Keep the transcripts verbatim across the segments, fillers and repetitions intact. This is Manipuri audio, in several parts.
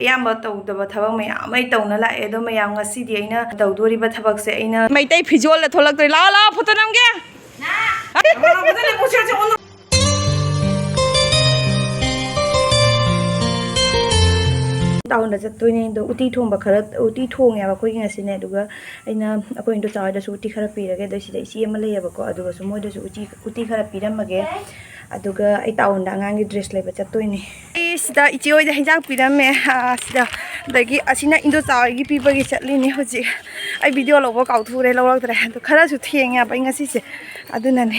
ꯑꯌꯥꯝꯕ ꯇꯧꯗꯕ ꯊꯕꯛ ꯃꯌꯥꯝ ꯑꯃ ꯑꯩ ꯇꯧꯅ ꯂꯥꯛꯑꯦ꯫ ꯑꯗꯣ ꯃꯌꯥꯝ, ꯉꯁꯤꯗꯤ ꯑꯩꯅ ꯇꯧꯗꯣꯔꯤꯕ ꯊꯕꯛꯁꯦ, ꯑꯩꯅ ꯃꯩꯇꯩ ꯐꯤꯖꯣꯜꯗ ꯊꯣꯛꯂꯛꯇꯣꯏ꯫ ꯂꯥꯛꯑꯣ, ꯂꯥꯛꯑꯣ, ꯐꯣꯇꯣ ꯅꯝꯒꯦ꯫ ꯇꯥꯎꯟꯗ ꯆꯠꯇꯣꯏꯅꯦ꯫ ꯑꯗꯣ ꯎꯇꯤ ꯊꯣꯡꯕ ꯈꯔ, ꯎꯇꯤ ꯊꯣꯡꯉꯦꯕ ꯑꯩꯈꯣꯏꯒꯤ ꯉꯁꯤꯅꯦ꯫ ꯑꯗꯨꯒ ꯑꯩꯅ, ꯑꯩꯈꯣꯏ ꯏꯟꯗꯣꯆꯥ ꯍꯣꯏꯗꯁꯨ ꯎꯇꯤ ꯈꯔ ꯄꯤꯔꯒꯦ꯫ ꯑꯗꯣ ꯁꯤꯗ ꯏꯆꯦ ꯑꯃ ꯂꯩꯌꯦꯕꯀꯣ, ꯑꯗꯨꯒꯁꯨ ꯃꯣꯏꯗꯁꯨ ꯎꯇꯤ, ꯎꯇꯤ ꯈꯔ ꯄꯤꯔꯝꯃꯒꯦ꯫ ꯑꯗꯨꯒ ꯑꯩ ꯇꯥꯎꯟꯗ ꯑꯉꯥꯡꯒꯤ ꯗ꯭ꯔꯦꯁ ꯂꯩꯕ ꯆꯠꯇꯣꯏꯅꯦ꯫ ꯑꯩ ꯁꯤꯗ ꯏꯆꯦ ꯍꯣꯏꯗ ꯍꯤꯟꯖꯥꯡ ꯄꯤꯔꯝꯃꯦ꯫ ꯑꯥ, ꯁꯤꯗ, ꯑꯗꯒꯤ ꯑꯁꯤꯅ ꯏꯟꯗꯣꯆꯥ ꯍꯣꯏꯒꯤ ꯄꯤꯕꯒꯤ ꯆꯠꯂꯤꯅꯦ ꯍꯧꯖꯤꯛ꯫ ꯑꯩ ꯚꯤꯗꯤꯑꯣ ꯂꯧꯕ ꯀꯥꯎꯊꯣꯛꯎꯔꯦ, ꯂꯧꯔꯛꯇ꯭ꯔꯦ꯫ ꯑꯗꯣ ꯈꯔꯁꯨ ꯊꯦꯡꯉꯦꯕ ꯑꯩ ꯉꯁꯤꯁꯦ, ꯑꯗꯨꯅꯅꯦ꯫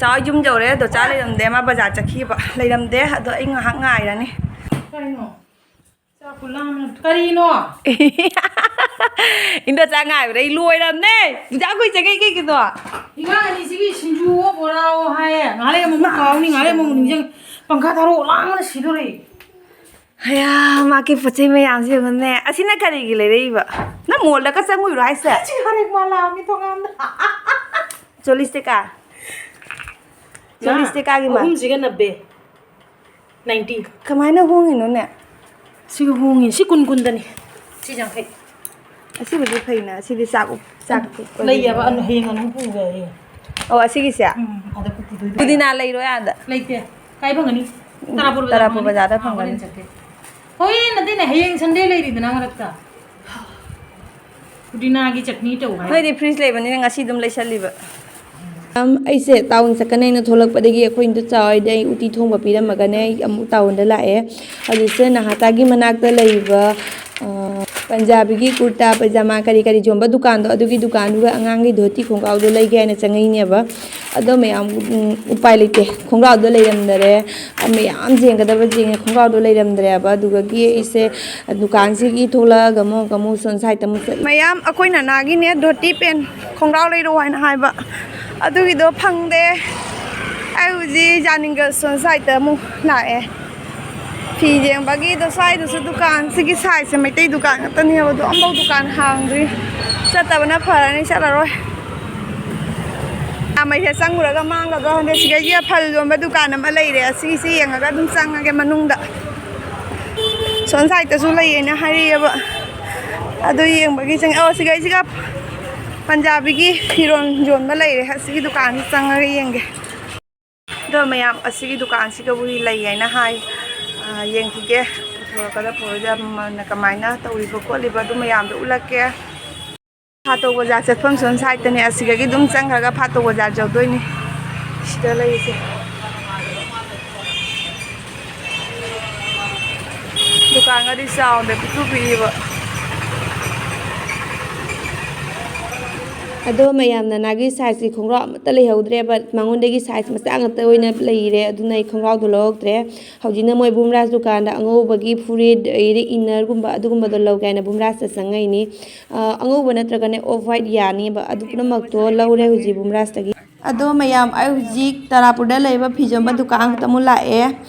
ꯆꯥ ꯍꯣꯏ ꯌꯨꯝ ꯌꯧꯔꯦ꯫ ꯗꯣꯆꯥ ꯂꯩꯔꯝꯗꯦ, ꯃꯥ ꯕꯖꯥꯔ ꯆꯠꯈꯤꯕ꯫ ꯂꯩꯔꯝꯗꯦ꯫ ꯑꯗꯣ ꯑꯩ ꯉꯥꯏꯍꯥꯛ ꯉꯥꯏꯔꯅꯤ꯫ ꯀꯩꯅꯣ? ꯆꯥꯛ ꯈꯨꯂꯥꯝꯅ-, ꯀꯔꯤꯅꯣ? ꯏꯟꯗꯣꯆꯥ ꯉꯥꯏꯕꯗ ꯑꯩ ꯂꯣꯏꯔꯝꯅꯦ꯫ ꯄꯨꯖꯥ ꯑꯩꯈꯣꯏ ꯆꯪꯉꯛꯏ ꯀꯩꯒꯤꯅꯣ? ꯏꯃꯥ ꯑꯅꯤꯁꯤꯒꯤ ꯁꯤꯡꯖꯨꯑꯣ ꯕꯣꯔꯥꯑꯣ ꯍꯥꯏꯌꯦ꯫ ꯉꯥꯏꯍꯥꯛ ꯂꯩꯔ ꯑꯃꯨꯛ ꯀꯥꯎꯅꯤ, ꯉꯥꯏꯍꯥꯛ ꯂꯩꯔ ꯑꯃꯨꯛ ꯅꯤꯡꯁꯤꯡ-, ꯄꯪꯈꯥ ꯊꯥꯔꯛꯑꯣ, ꯂꯥꯡꯕꯅ ꯁꯤꯗꯣꯔꯦ꯫ ꯍꯌꯥ, ꯃꯥꯒꯤ ꯄꯣꯠ ꯆꯩ ꯃꯌꯥꯝꯁꯦ ꯌꯦꯡꯉꯨꯅꯦ꯫ ꯑꯁꯤꯅ ꯀꯔꯤꯒꯤ ꯂꯩꯔꯛꯏꯕ? ꯅꯪ ꯃꯣꯜꯗꯒ ꯆꯪꯉꯨꯏꯔꯣ ꯍꯥꯏꯁꯦ? ꯁꯤ ꯍꯔꯦꯛ ꯃꯥ ꯂꯥꯛꯑꯝꯃꯤ ꯊꯣꯡꯒꯥꯟꯗ꯫ ꯆꯣꯂꯤꯁ ꯇꯦꯀꯥ? ꯃꯥ, ꯆꯣꯂꯤꯁ ꯇꯦꯀꯥꯒꯤ ꯃꯥ? ꯑꯍꯨꯝꯁꯤꯒ ꯅꯕꯦ꯫ ꯅꯥꯏꯟꯇꯤ꯫ ꯀꯃꯥꯏꯅ ꯍꯣꯡꯉꯤꯅꯣꯅꯦ? ꯁꯤꯒ ꯍꯣꯡꯉꯤ꯫ ꯁꯤ ꯀꯨꯟ ꯀꯨꯟꯗꯅꯤ꯫ ꯁꯤ ꯌꯥꯡꯈꯩ꯫ ꯑꯁꯤꯕꯨꯗꯤ ꯐꯩꯅ, ꯑꯁꯤꯗꯤ ꯆꯥꯛ ꯎꯞ-, ꯆꯥꯛ ꯎꯞꯄꯒꯤ ꯂꯩꯌꯦꯕ, ꯑꯅꯨ-, ꯍꯌꯦꯡ ꯑꯅꯨ ꯄꯨꯒꯦ ꯍꯌꯦꯡ꯫ ꯑꯣ, ꯑꯁꯤꯒꯤꯁꯦ? ꯎꯝ, ꯑꯗ ꯄꯨ-, ꯄꯨꯗꯣꯏꯕ꯫ ꯄꯨꯗꯤꯅꯥ ꯂꯩꯔꯣꯏ ꯑꯥꯗ? ꯂꯩꯇꯦ꯫ ꯀꯥꯏ ꯐꯪꯒꯅꯤ? ꯎꯝ, ꯇꯔꯥꯄꯨꯔ ꯕꯖꯥꯔ ꯇꯔꯥꯄꯨꯔ ꯐꯪꯒꯅꯤ꯫ ꯕꯖꯥꯔꯗ ꯑꯥ, ꯐꯪꯒꯅꯤ꯫ ꯍꯣꯔꯦꯟ ꯆꯠꯀꯦ꯫ ꯍꯣꯏ, ꯅꯠꯇꯦꯅꯦ, ꯍꯌꯦꯡ ꯁꯟꯗꯦ ꯂꯩꯔꯤꯗꯅ ꯃꯔꯛꯇ꯫ ꯄꯨꯗꯤꯅꯥꯒꯤ ꯆꯠꯅꯤ ꯇꯧ ꯍꯥꯏ꯫ ꯅꯣꯏꯗꯤ ꯐ꯭ꯔꯤꯖ ꯂꯩꯕꯅꯤꯅ ꯉꯁꯤ ꯑꯗꯨꯝ ꯂꯩꯁꯜꯂꯤꯕ꯫ ꯑꯝ, ꯑꯩꯁꯦ ꯇꯥꯎꯟ ꯆꯠꯀꯅꯦꯅ ꯊꯣꯛꯂꯛꯄꯗꯒꯤ ꯑꯩꯈꯣꯏ ꯏꯟꯗꯣꯆꯥ ꯍꯣꯏꯗ ꯑꯩ ꯎꯇꯤ ꯊꯣꯡꯕ ꯄꯤꯔꯝꯃꯒꯅꯦ ꯑꯩ ꯑꯃꯨꯛ ꯇꯥꯎꯟꯗ ꯂꯥꯛꯑꯦ꯫ ꯍꯧꯖꯤꯛꯁꯦ ꯅꯍꯥꯇꯥꯒꯤ ꯃꯅꯥꯛꯇ ꯂꯩꯕ, ꯑ, ꯄꯟꯖꯥꯕꯤꯒꯤ ꯀꯨꯔꯇꯥ, ꯄꯩꯖꯥꯃꯥ ꯀꯔꯤ ꯀꯔꯤ ꯌꯣꯟꯕ ꯗꯨꯀꯥꯟꯗꯣ, ꯑꯗꯨꯒꯤ ꯗꯨꯀꯥꯟꯗꯨꯒ ꯑꯉꯥꯡꯒꯤ ꯙꯣꯇꯤ ꯈꯣꯡꯒ꯭ꯔꯥꯎꯗꯣ ꯂꯩꯒꯦ ꯍꯥꯏꯅ ꯆꯪꯉꯛꯏꯅꯦꯕ꯫ ꯑꯗꯣ ꯃꯌꯥꯝ, ꯎꯝ, ꯎꯄꯥꯏ ꯂꯩꯇꯦ, ꯈꯣꯡꯒ꯭ꯔꯥꯎꯗꯣ ꯂꯩꯔꯝꯗꯔꯦ꯫ ꯃꯌꯥꯝ ꯌꯦꯡꯒꯗꯕ ꯌꯦꯡꯉꯦ, ꯈꯣꯡꯒ꯭ꯔꯥꯎꯗꯣ ꯂꯩꯔꯝꯗ꯭ꯔꯦꯕ꯫ ꯑꯗꯨꯗꯒꯤ ꯑꯩꯁꯦ ꯗꯨꯀꯥꯟꯁꯤꯒꯤ ꯊꯣꯛꯂꯛꯑꯒ ꯑꯃꯨꯛ, ꯑꯃꯨꯛ ꯁꯣꯝ ꯁꯥꯏꯗꯇ ꯑꯃꯨꯛ ꯆꯠꯂꯦ꯫ ꯃꯌꯥꯝ, ꯑꯩꯈꯣꯏ ꯅꯅꯥꯒꯤꯅꯦ ꯙꯣꯇꯤ ꯄꯦꯟ ꯈꯣꯡꯒ꯭ꯔꯥꯎ ꯂꯩꯔꯛꯑꯣ ꯍꯥꯏꯅ ꯍꯥꯏꯕ, ꯑꯗꯨꯒꯤꯗꯣ ꯐꯪꯗꯦ꯫ ꯑꯩ ꯍꯧꯖꯤꯛ ꯖꯥꯅꯤꯡꯒꯜ ꯁꯣꯝ ꯁꯥꯏꯗꯇ ꯑꯃꯨꯛ ꯂꯥꯛꯑꯦ ꯐꯤ ꯌꯦꯡꯕꯒꯤ꯫ ꯑꯗꯣ ꯁ꯭ꯋꯥꯏꯗꯁꯨ ꯗꯨꯀꯥꯟꯁꯤꯒꯤ ꯁꯥꯏꯗꯁꯦ ꯃꯩꯇꯩ ꯗꯨꯀꯥꯟ ꯉꯥꯛꯇꯅꯦꯕ, ꯑꯗꯣ ꯑꯝꯐꯥꯎ ꯗꯨꯀꯥꯟ ꯍꯥꯡꯗ꯭ꯔꯤ꯫ ꯆꯠꯇꯕꯅ ꯐꯔꯅꯤ, ꯆꯠꯂꯔꯣꯏ꯫ ꯃꯌꯥꯝ ꯑꯩꯁꯦ ꯆꯪꯉꯨꯔꯒ ꯃꯥꯡꯒꯗ꯭ꯔꯥ ꯈꯪꯗꯦ꯫ ꯁꯤꯗꯩꯁꯤꯗ ꯐꯜ ꯌꯣꯟꯕ ꯗꯨꯀꯥꯟ ꯑꯃ ꯂꯩꯔꯦ, ꯑꯁꯤꯒꯤꯁꯤ ꯌꯦꯡꯉꯒ ꯑꯗꯨꯝ ꯆꯪꯉꯒꯦ ꯃꯅꯨꯡꯗ꯫ ꯁꯣꯝ ꯁꯥꯏꯠꯇꯁꯨ ꯂꯩꯌꯦꯅ ꯍꯥꯏꯔꯛꯑꯦꯕ꯫ ꯑꯗꯨ ꯌꯦꯡꯕꯒꯤ ꯆꯪꯉꯛꯑꯦ꯫ ꯑꯣ, ꯁꯤꯒꯩꯁꯤꯒ ꯄꯟꯖꯥꯕꯤꯒꯤ ꯐꯤꯔꯣꯜ ꯌꯣꯟꯕ ꯂꯩꯔꯦ꯫ ꯑꯁꯤꯒꯤ ꯗꯨꯀꯥꯟꯁꯤ ꯆꯪꯉꯒ ꯌꯦꯡꯒꯦ꯫ ꯑꯗꯣ ꯃꯌꯥꯝ, ꯑꯁꯤꯒꯤ ꯗꯨꯀꯥꯟꯁꯤꯗꯕꯨꯗꯤ ꯂꯩ ꯍꯥꯏꯅ ꯍꯥꯏ꯫ ꯑ, ꯌꯦꯡꯈꯤꯒꯦ꯫ ꯄꯨꯊꯣꯔꯛꯀꯗ ꯄꯨꯔꯣꯏꯗ ꯃꯃꯜꯅ ꯀꯃꯥꯏꯅ ꯇꯧꯔꯤꯕ ꯈꯣꯠꯂꯤꯕ ꯑꯗꯨ ꯃꯌꯥꯝꯗꯣ ꯎꯠꯂꯛꯀꯦ꯫ ꯐꯥꯇꯣ ꯕꯖꯥꯔ ꯆꯠꯐꯝ ꯁꯣꯝ ꯁꯥꯏꯠꯇꯅꯦ꯫ ꯑꯁꯤꯗꯒꯤ ꯑꯗꯨꯝ ꯆꯪꯈ꯭ꯔꯒ ꯐꯥꯇꯣ ꯕꯖꯥꯔ ꯌꯧꯗꯣꯏꯅꯤ꯫ ꯁꯤꯗ ꯂꯩꯔꯤꯁꯦ꯫ ꯗꯨꯀꯥꯟꯒꯗꯤ ꯆꯥꯎꯗꯦ, ꯄꯤꯛꯇ꯭ꯔꯨ ꯄꯤꯛꯏꯕ꯫ ꯑꯗꯣ ꯃꯌꯥꯝ, ꯅꯅꯥꯒꯤ ꯁꯥꯏꯖꯀꯤ ꯈꯣꯡꯒ꯭ꯔꯥꯎ ꯑꯃꯠꯇ ꯂꯩꯍꯧꯗ꯭ꯔꯦꯕ꯫ ꯃꯉꯣꯟꯗꯒꯤ ꯁꯥꯏꯖ ꯃꯆꯥ ꯉꯥꯛꯇ ꯑꯣꯏꯅ ꯂꯩꯔꯦ꯫ ꯑꯗꯨꯅ ꯑꯩ ꯈꯣꯡꯒ꯭ꯔꯥꯎꯗꯣ ꯂꯧꯔꯛꯇ꯭ꯔꯦ꯫ ꯍꯧꯖꯤꯛꯅ ꯃꯣꯏ ꯕꯨꯝꯔꯥꯖ ꯗꯨꯀꯥꯟꯗ ꯑꯉꯧꯕꯒꯤ ꯐꯨꯔꯤꯠ, ꯑꯗꯩꯗꯤ ꯏꯟꯅꯔꯒꯨꯝꯕ ꯑꯗꯨꯒꯨꯝꯕꯗꯣ ꯂꯧꯒꯦ ꯍꯥꯏꯅ ꯕꯨꯝꯔꯥꯖꯇ ꯆꯪꯉꯛꯏꯅꯤ꯫ ꯑ, ꯑꯉꯧꯕ ꯅꯠꯇ꯭ꯔꯒꯅ ꯑꯣꯐ ꯋꯥꯏꯠ ꯌꯥꯅꯤꯕ꯫ ꯑꯗꯨ ꯄꯨꯝꯅꯃꯛꯇꯣ ꯂꯧꯔꯦ ꯍꯧꯖꯤꯛ ꯕꯨꯝꯔꯥꯖꯇꯒꯤ꯫ ꯑꯗꯣ ꯃꯌꯥꯝ, ꯑꯩ ꯍꯧꯖꯤꯛ ꯇꯔꯥꯄꯨꯔꯗ ꯂꯩꯕ ꯐꯤ ꯌꯣꯟꯕ ꯗꯨꯀꯥꯟ ꯈꯛꯇ ꯑꯃꯨꯛ ꯂꯥꯛꯑꯦ꯫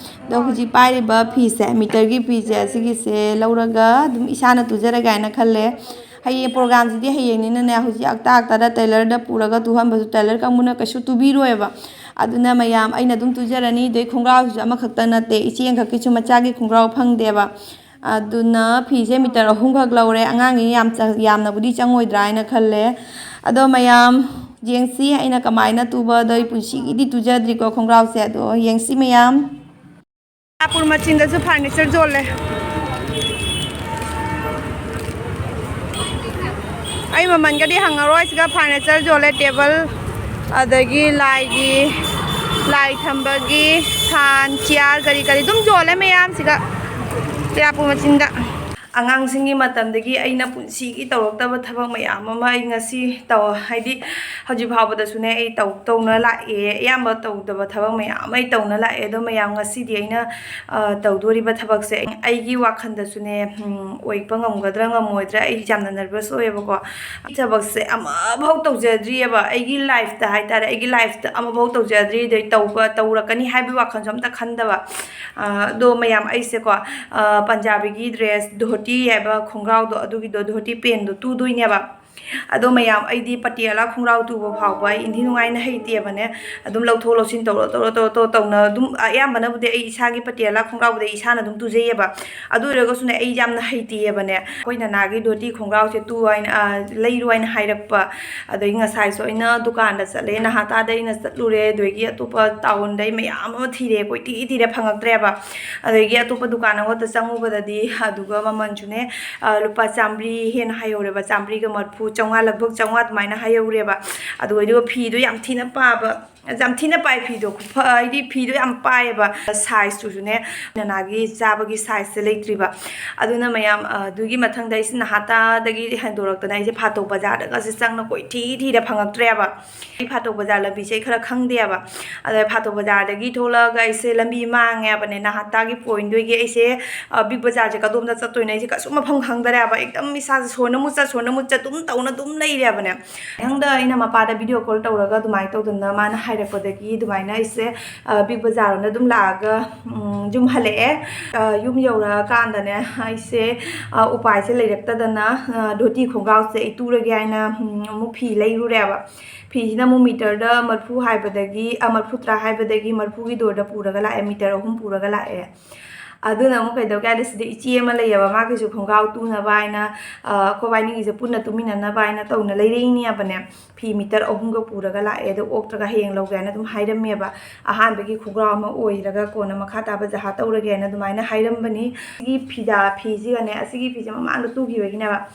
ꯑꯗꯣ ꯍꯧꯖꯤꯛ ꯄꯥꯏꯔꯤꯕ ꯐꯤꯁꯦ, ꯃꯤꯇꯔꯒꯤ ꯐꯤꯁꯦ, ꯑꯁꯤꯒꯤꯁꯦ ꯂꯧꯔꯒ ꯑꯗꯨꯝ ꯏꯁꯥꯅ ꯇꯨꯖꯔꯒꯦ ꯍꯥꯏꯅ ꯈꯜꯂꯦ꯫ ꯍꯌꯦꯡ ꯄ꯭ꯔꯣꯒ꯭ꯔꯥꯝꯁꯤꯗꯤ ꯍꯌꯦꯡꯅꯤꯅꯅꯦ, ꯍꯧꯖꯤꯛ ꯑꯛꯇ ꯑꯛꯇꯗ ꯇꯦꯂꯔꯗ ꯄꯨꯔꯒ ꯇꯨꯍꯟꯕꯁꯨ ꯇꯦꯂꯔ ꯀꯥꯡꯕꯨꯅ ꯀꯩꯁꯨ ꯇꯨꯕꯤꯔꯣꯏꯕ꯫ ꯑꯗꯨꯅ ꯃꯌꯥꯝ, ꯑꯩꯅ ꯑꯗꯨꯝ ꯇꯨꯖꯔꯅꯤ꯫ ꯑꯗꯩ ꯈꯣꯡꯒ꯭ꯔꯥꯎꯁꯤꯁꯨ ꯑꯃꯈꯛꯇ ꯅꯠꯇꯦ, ꯏꯆꯦ ꯑꯃꯈꯛꯀꯤꯁꯨ ꯃꯆꯥꯒꯤ ꯈꯣꯡꯒ꯭ꯔꯥꯎ ꯐꯪꯗꯦꯕ꯫ ꯑꯗꯨꯅ ꯐꯤꯁꯦ ꯃꯤꯇꯔ ꯑꯍꯨꯝꯈꯛ ꯂꯧꯔꯦ꯫ ꯑꯉꯥꯡꯒꯤ ꯌꯥꯝ ꯆ-, ꯌꯥꯝꯅꯕꯨꯗꯤ ꯆꯪꯉꯣꯏꯗ꯭ꯔꯥ ꯍꯥꯏꯅ ꯈꯜꯂꯦ꯫ ꯑꯗꯣ ꯃꯌꯥꯝ ꯌꯦꯡꯁꯤ, ꯑꯩꯅ ꯀꯃꯥꯏꯅ ꯇꯨꯕꯗꯣ꯫ ꯑꯩ ꯄꯨꯟꯁꯤꯒꯤꯗꯤ ꯇꯨꯖꯗ꯭ꯔꯤꯀꯣ ꯈꯣꯡꯒ꯭ꯔꯥꯎꯁꯦ꯫ ꯑꯗꯣ ꯌꯦꯡꯁꯤ ꯃꯌꯥꯝ꯫ ꯆꯨꯔꯆꯥꯟꯄꯨꯔ ꯃꯆꯤꯟꯗꯁꯨ ꯐꯔꯅꯤꯆꯔ ꯌꯣꯜꯂꯦ꯫ ꯑꯩ ꯃꯃꯜꯒꯗꯤ ꯍꯪꯉꯔꯣꯏ꯫ ꯁꯤꯗ ꯐꯔꯅꯤꯆꯔ ꯌꯣꯜꯂꯦ, ꯇꯦꯕꯜ, ꯑꯗꯒꯤ ꯂꯥꯏꯒꯤ, ꯂꯥꯏ ꯊꯝꯕꯒꯤ ꯐꯥꯟ, ꯆꯤꯌꯥꯔ, ꯀꯔꯤ ꯀꯔꯤ ꯑꯗꯨꯝ ꯌꯣꯜꯂꯦ ꯃꯌꯥꯝꯁꯤꯗ ꯆꯨꯔꯆꯥꯟꯄꯨꯔ ꯃꯆꯤꯟꯗ꯫ ꯑꯉꯥꯡꯁꯤꯡꯒꯤ ꯃꯇꯝꯗꯒꯤ ꯑꯩꯅ ꯄꯨꯟꯁꯤꯒꯤ ꯇꯧꯔꯛꯇꯕ ꯊꯕꯛ ꯃꯌꯥꯝ ꯑꯃ ꯑꯩ ꯉꯁꯤ ꯇꯧ-, ꯍꯥꯏꯗꯤ ꯍꯧꯖꯤꯛ ꯐꯥꯎꯕꯗꯁꯨꯅꯦ, ꯑꯩ ꯇꯧ-, ꯇꯧꯅ ꯂꯥꯛꯑꯦ꯫ ꯑꯌꯥꯝꯕ ꯇꯧꯗꯕ ꯊꯕꯛ ꯃꯌꯥꯝ ꯑꯃ ꯑꯩ ꯇꯧꯅ ꯂꯥꯛꯑꯦ꯫ ꯑꯗꯣ ꯃꯌꯥꯝ, ꯉꯁꯤꯗꯤ ꯑꯩꯅ, ꯑ, ꯇꯧꯗꯣꯔꯤꯕ ꯊꯕꯛꯁꯦ, ꯑꯩꯒꯤ ꯋꯥꯈꯜꯗꯁꯨꯅꯦ, ꯎꯝ, ꯑꯣꯏꯕ ꯉꯝꯒꯗ꯭ꯔꯥ ꯉꯝꯃꯣꯏꯗ꯭ꯔꯥ, ꯑꯩ ꯌꯥꯝꯅ ꯅꯔꯚꯁ ꯑꯣꯏꯌꯦꯕꯀꯣ꯫ ꯑꯩ ꯊꯕꯛꯁꯦ ꯑꯃꯐꯥꯎ ꯇꯧꯖꯗ꯭ꯔꯤꯑꯕ, ꯑꯩꯒꯤ ꯂꯥꯏꯐꯇ ꯍꯥꯏꯇꯥꯔꯦ, ꯑꯩꯒꯤ ꯂꯥꯏꯐꯇ ꯑꯃꯐꯥꯎ ꯇꯧꯖꯗ꯭ꯔꯤ꯫ ꯑꯗꯩ ꯇꯧꯕ, ꯇꯧꯔꯛꯀꯅꯤ ꯍꯥꯏꯕꯒꯤ ꯋꯥꯈꯜꯁꯨ ꯑꯝꯇ ꯈꯟꯗꯕ꯫ ꯑ, ꯑꯗꯣ ꯃꯌꯥꯝ, ꯑꯩꯁꯦꯀꯣ, ꯑ, ꯄꯟꯖꯥꯕꯤꯒꯤ ꯗ꯭ꯔꯦꯁ, ꯙꯣꯇꯤ ꯍꯥꯏꯕ ꯈꯣꯡꯒ꯭ꯔꯥꯎꯗꯣ, ꯑꯗꯨꯒꯤꯗꯣ, ꯙꯣꯇꯤ ꯄꯦꯟꯗꯣ ꯇꯨꯗꯣꯏꯅꯦꯕ꯫ ꯑꯗꯣ ꯃꯌꯥꯝ, ꯑꯩꯗꯤ ꯄꯇꯤꯌꯥꯂꯥ ꯈꯣꯡꯒ꯭ꯔꯥꯎ ꯇꯨꯕ ꯐꯥꯎꯕ ꯑꯩ ꯏꯟꯊꯤ ꯅꯨꯡꯉꯥꯏꯅ ꯍꯩꯇꯦꯕꯅꯦ꯫ ꯑꯗꯨꯝ ꯂꯧꯊꯣꯛ ꯂꯧꯁꯤꯟ ꯇꯧꯔ ꯇꯧꯔ ꯇꯧꯔ ꯇꯧꯔ ꯇꯧꯅ ꯑꯗꯨꯝ, ꯑꯌꯥꯝꯕꯅꯕꯨꯗꯤ ꯑꯩ ꯏꯁꯥꯒꯤ ꯄꯇꯤꯌꯥꯂꯥ ꯈꯣꯡꯒ꯭ꯔꯥꯎꯕꯨꯗꯤ ꯑꯩ ꯏꯁꯥꯅ ꯑꯗꯨꯝ ꯇꯨꯖꯩꯌꯦꯕ꯫ ꯑꯗꯨ ꯑꯣꯏꯔꯒꯁꯨꯅꯦ, ꯑꯩ ꯌꯥꯝꯅ ꯍꯩꯇꯦꯌꯦꯕꯅꯦ꯫ ꯑꯩꯈꯣꯏ ꯅꯅꯥꯒꯤ ꯙꯣꯇꯤ ꯈꯣꯡꯒ꯭ꯔꯥꯎꯁꯦ ꯇꯨ ꯍꯥꯏꯅ, ꯑ, ꯂꯩꯔꯨ ꯍꯥꯏꯅ ꯍꯥꯏꯔꯛꯄ꯫ ꯑꯗꯒꯤ ꯉꯁꯥꯏꯁꯨ ꯑꯩꯅ ꯗꯨꯀꯥꯟꯗ ꯆꯠꯂꯦ, ꯅꯍꯥꯇꯥꯗ ꯑꯩꯅ ꯆꯠꯂꯨꯔꯦ꯫ ꯑꯗꯒꯤ ꯑꯇꯣꯞꯄ ꯇꯥꯎꯟꯗ ꯑꯩ ꯃꯌꯥꯝ ꯑꯃ ꯊꯤꯔꯦ, ꯀꯣꯏꯊꯤ ꯊꯤꯔꯦ, ꯐꯪꯉꯛꯇ꯭ꯔꯦꯕ꯫ ꯑꯗꯒꯤ ꯑꯇꯣꯞꯄ ꯗꯨꯀꯥꯟ ꯑꯃꯈꯛꯇ ꯆꯪꯉꯨꯕꯗꯗꯤ, ꯑꯗꯨꯒ ꯃꯃꯜꯁꯨꯅꯦ, ꯑ, ꯂꯨꯄꯥ ꯆꯥꯝꯃꯔꯤ ꯍꯦꯟꯅ ꯍꯥꯏꯍꯧꯔꯦꯕ, ꯆꯥꯝꯃꯔꯤꯒ ꯃꯔꯐꯨ, ꯆꯥꯝꯃꯉꯥ, ꯂꯒꯚꯛ ꯆꯥꯝꯃꯉꯥ ꯑꯗꯨꯃꯥꯏꯅ ꯍꯥꯏꯍꯧꯔꯦꯕ꯫ ꯑꯗꯨꯒ ꯑꯗꯨꯒ ꯐꯤꯗꯣ ꯌꯥꯝ ꯊꯤꯅ ꯄꯥꯕ, ꯌꯥꯝ ꯊꯤꯅ ꯄꯥꯏ ꯐꯤꯗꯣ, ꯈꯨꯐ-, ꯍꯥꯏꯗꯤ ꯐꯤꯗꯣ ꯌꯥꯝ ꯄꯥꯏꯌꯦꯕ꯫ ꯁꯥꯏꯖꯇꯨꯁꯨꯅꯦ, ꯅꯅꯥꯒꯤ ꯆꯥꯕꯒꯤ ꯁꯥꯏꯖꯁꯦ ꯂꯩꯇ꯭ꯔꯤꯕ꯫ ꯑꯗꯨꯅ ꯃꯌꯥꯝ, ꯑ, ꯑꯗꯨꯒꯤ ꯃꯊꯪꯗ ꯑꯩꯁꯦ ꯅꯍꯥꯇꯥꯗꯒꯤ ꯍꯦꯟꯗꯣꯔꯛꯇꯅ ꯑꯩꯁꯦ ꯐꯥꯇꯣꯛ ꯕꯖꯥꯔꯗꯒꯁꯦ ꯆꯪꯅ ꯀꯣꯏꯊꯤ ꯊꯤꯔ ꯐꯪꯉꯛꯇ꯭ꯔꯦꯕ꯫ ꯑꯩ ꯐꯥꯇꯣꯛ ꯕꯖꯥꯔ ꯂꯝꯕꯤꯁꯦ ꯑꯩ ꯈꯔ ꯈꯪꯗꯦꯕ꯫ ꯑꯗ ꯐꯥꯇꯣꯛ ꯕꯖꯥꯔꯗꯒꯤ ꯊꯣꯛꯂꯛꯑꯒ ꯑꯩꯁꯦ ꯂꯝꯕꯤ ꯃꯥꯡꯉꯦꯕꯅꯦ, ꯅꯍꯥꯇꯥꯒꯤ ꯄꯣꯏꯟꯗꯨꯒꯤ ꯑꯩꯁꯦ, ꯑ, ꯕꯤꯛ ꯕꯖꯥꯔꯁꯦ ꯀꯗꯣꯝꯗ ꯆꯠꯇꯣꯏꯅꯣ ꯑꯩꯁꯦ ꯀꯩꯁꯨ ꯃꯐꯝ ꯈꯪꯗꯔꯦꯕ꯫ ꯑꯦꯛꯗꯝ ꯏꯁꯥꯁꯦ ꯁꯣꯟꯅ ꯃꯨꯠ ꯆꯠ, ꯁꯣꯟꯅ ꯃꯨꯠ ꯆꯠ ꯑꯗꯨꯝ ꯇꯧꯅ ꯑꯗꯨꯝ ꯂꯩꯔꯦꯕꯅꯦ꯫ ꯃꯊꯪꯗ ꯑꯩꯅ ꯃꯄꯥꯗ ꯚꯤꯗꯤꯑꯣ ꯀꯣꯜ ꯇꯧꯔꯒ ꯑꯗꯨꯃꯥꯏꯅ ꯇꯧꯗꯅ ꯃꯥꯅ ꯍꯥꯏꯔꯛꯄꯗꯒꯤ ꯑꯗꯨꯃꯥꯏꯅ ꯑꯩꯁꯦ, ꯑ, ꯕꯤꯛ ꯕꯖꯥꯔ ꯔꯣꯝꯗ ꯑꯗꯨꯝ ꯂꯥꯛꯑꯒ, ꯎꯝ, ꯌꯨꯝ ꯍꯜꯂꯛꯑꯦ꯫ ꯑ, ꯌꯨꯝ ꯌꯧꯔꯛꯑꯀꯥꯟꯗꯅꯦ ꯑꯩꯁꯦ, ꯑ, ꯎꯄꯥꯏꯁꯦ ꯂꯩꯔꯛꯇꯗꯅ, ꯑ, ꯙꯣꯇꯤ ꯈꯣꯡꯒ꯭ꯔꯥꯎꯁꯦ ꯑꯩ ꯇꯨꯔꯒꯦ ꯍꯥꯏꯅ, ꯎꯝ, ꯑꯃꯨꯛ ꯐꯤ ꯂꯩꯔꯨꯔꯦꯕ꯫ ꯐꯤꯁꯤꯅ ꯑꯃꯨꯛ ꯃꯤꯇꯔꯗ ꯃꯔꯐꯨ ꯍꯥꯏꯕꯗꯒꯤ, ꯑ, ꯃꯔꯐꯨ ꯇꯔꯥ ꯍꯥꯏꯕꯗꯒꯤ ꯃꯔꯐꯨꯒꯤ ꯗꯣꯔꯗ ꯄꯨꯔꯒ ꯂꯥꯛꯑꯦ, ꯃꯤꯇꯔ ꯑꯍꯨꯝ ꯄꯨꯔꯒ ꯂꯥꯛꯑꯦ꯫ ꯑꯗꯨꯅ ꯑꯃꯨꯛ ꯀꯩꯗꯧꯒꯦ ꯍꯥꯏꯗ, ꯁꯤꯗ ꯏꯆꯦ ꯑꯃ ꯂꯩꯌꯦꯕ, ꯃꯥꯒꯤꯁꯨ ꯈꯣꯡꯒ꯭ꯔꯥꯎ ꯇꯨꯅꯕ ꯍꯥꯏꯅ, ꯑ, ꯑꯩꯈꯣꯏ ꯕꯥꯏꯅꯤꯒꯤꯁꯦ ꯄꯨꯟꯅ ꯇꯨꯃꯤꯟꯅꯅꯕ ꯍꯥꯏꯅ ꯇꯧꯅ ꯂꯩꯔꯛꯏꯅꯦꯕꯅꯦ꯫ ꯐꯤ ꯃꯤꯇꯔ ꯑꯍꯨꯝꯒ ꯄꯨꯔꯒ ꯂꯥꯛꯑꯦ, ꯑꯗꯣ ꯑꯣꯛꯇ꯭ꯔꯒ ꯍꯌꯦꯡ ꯂꯧꯒꯦ ꯍꯥꯏꯅ ꯑꯗꯨꯝ ꯍꯥꯏꯔꯝꯃꯦꯕ꯫ ꯑꯍꯥꯟꯕꯒꯤ ꯈꯣꯡꯒ꯭ꯔꯥꯎ ꯑꯃ ꯑꯣꯏꯔꯒ ꯀꯣꯟꯅ ꯃꯈꯥ ꯇꯥꯕ ꯖꯍꯥ ꯇꯧꯔꯒꯦꯅ ꯑꯗꯨꯃꯥꯏꯅ ꯍꯥꯏꯔꯝꯕꯅꯤ꯫ ꯁꯤꯒꯤ ꯐꯤꯗꯥ ꯐꯤꯁꯤꯒꯅꯦ, ꯑꯁꯤꯒꯤ ꯐꯤꯁꯦ ꯃꯃꯥꯡꯗ ꯇꯨꯈꯤꯕꯒꯤꯅꯦꯕ꯫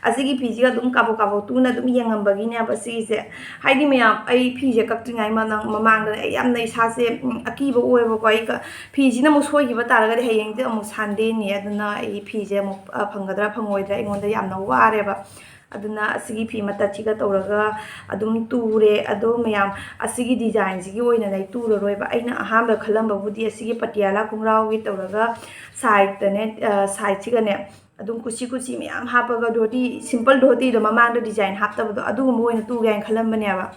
ꯑꯁꯤꯒꯤ ꯐꯤꯁꯤꯒ ꯑꯗꯨꯝ ꯀꯥꯕꯣꯛ ꯀꯥꯕꯣꯛ ꯇꯨꯅ ꯑꯗꯨꯝ ꯌꯦꯡꯉꯝꯕꯒꯤꯅꯦꯕ ꯁꯤꯒꯤꯁꯦ꯫ ꯍꯥꯏꯗꯤ ꯃꯌꯥꯝ, ꯑꯩ ꯐꯤꯁꯦ ꯀꯛꯇ꯭ꯔꯤꯉꯩ ꯃꯃꯥꯡ-, ꯃꯃꯥꯡꯗꯅꯦ ꯑꯩ ꯌꯥꯝꯅ ꯏꯁꯥꯁꯦ, ꯎꯝ, ꯑꯀꯤꯕ ꯑꯣꯏꯌꯦꯕꯀꯣ꯫ ꯑꯩ ꯀ-, ꯐꯤꯁꯤꯅ ꯑꯃꯨꯛ ꯁꯣꯏꯈꯤꯕ ꯇꯥꯔꯒꯗꯤ ꯍꯌꯦꯡꯗꯤ ꯑꯃꯨꯛ ꯁꯟꯗꯦꯅꯤ, ꯑꯗꯨꯅ ꯑꯩ ꯐꯤꯁꯦ ꯑꯃꯨꯛ, ꯑ, ꯐꯪꯒꯗ꯭ꯔꯥ ꯐꯪꯉꯣꯏꯗ꯭ꯔꯥ ꯑꯩꯉꯣꯟꯗ ꯌꯥꯝꯅ ꯋꯥꯔꯦꯕ꯫ ꯑꯗꯨꯅ ꯑꯁꯤꯒꯤ ꯐꯤ ꯃꯇꯠꯁꯤꯒ ꯇꯧꯔꯒ ꯑꯗꯨꯝ ꯇꯨꯔꯦ꯫ ꯑꯗꯣ ꯃꯌꯥꯝ, ꯑꯁꯤꯒꯤ ꯗꯤꯖꯥꯏꯟꯁꯤꯒꯤ ꯑꯣꯏꯅꯅꯦ ꯑꯩ ꯇꯨꯔꯔꯣꯏꯕ꯫ ꯑꯩꯅ ꯑꯍꯥꯟꯕ ꯈꯜꯂꯝꯕꯕꯨꯗꯤ ꯑꯁꯤꯒꯤ ꯄꯇꯤꯌꯥꯂꯥ ꯈꯣꯡꯒ꯭ꯔꯥꯎꯒꯤ ꯇꯧꯔꯒ ꯁꯥꯏꯗꯇꯅꯦ, ꯑ, ꯁꯥꯏꯗꯁꯤꯒꯅꯦ ꯑꯗꯨꯝ ꯀꯨꯁꯤ ꯀꯨꯁꯤ ꯃꯌꯥꯝ ꯍꯥꯞꯄꯒ ꯙꯣꯇꯤ, ꯁꯤꯝꯄꯜ ꯙꯣꯇꯤꯗꯣ ꯃꯃꯥꯡꯗ ꯗꯤꯖꯥꯏꯟ ꯍꯥꯞꯇꯕꯗꯣ, ꯑꯗꯨꯒꯨꯝꯕ ꯑꯣꯏꯅ ꯇꯨꯒꯦ ꯍꯥꯏꯅ ꯈꯜꯂꯝꯕꯅꯦꯕ꯫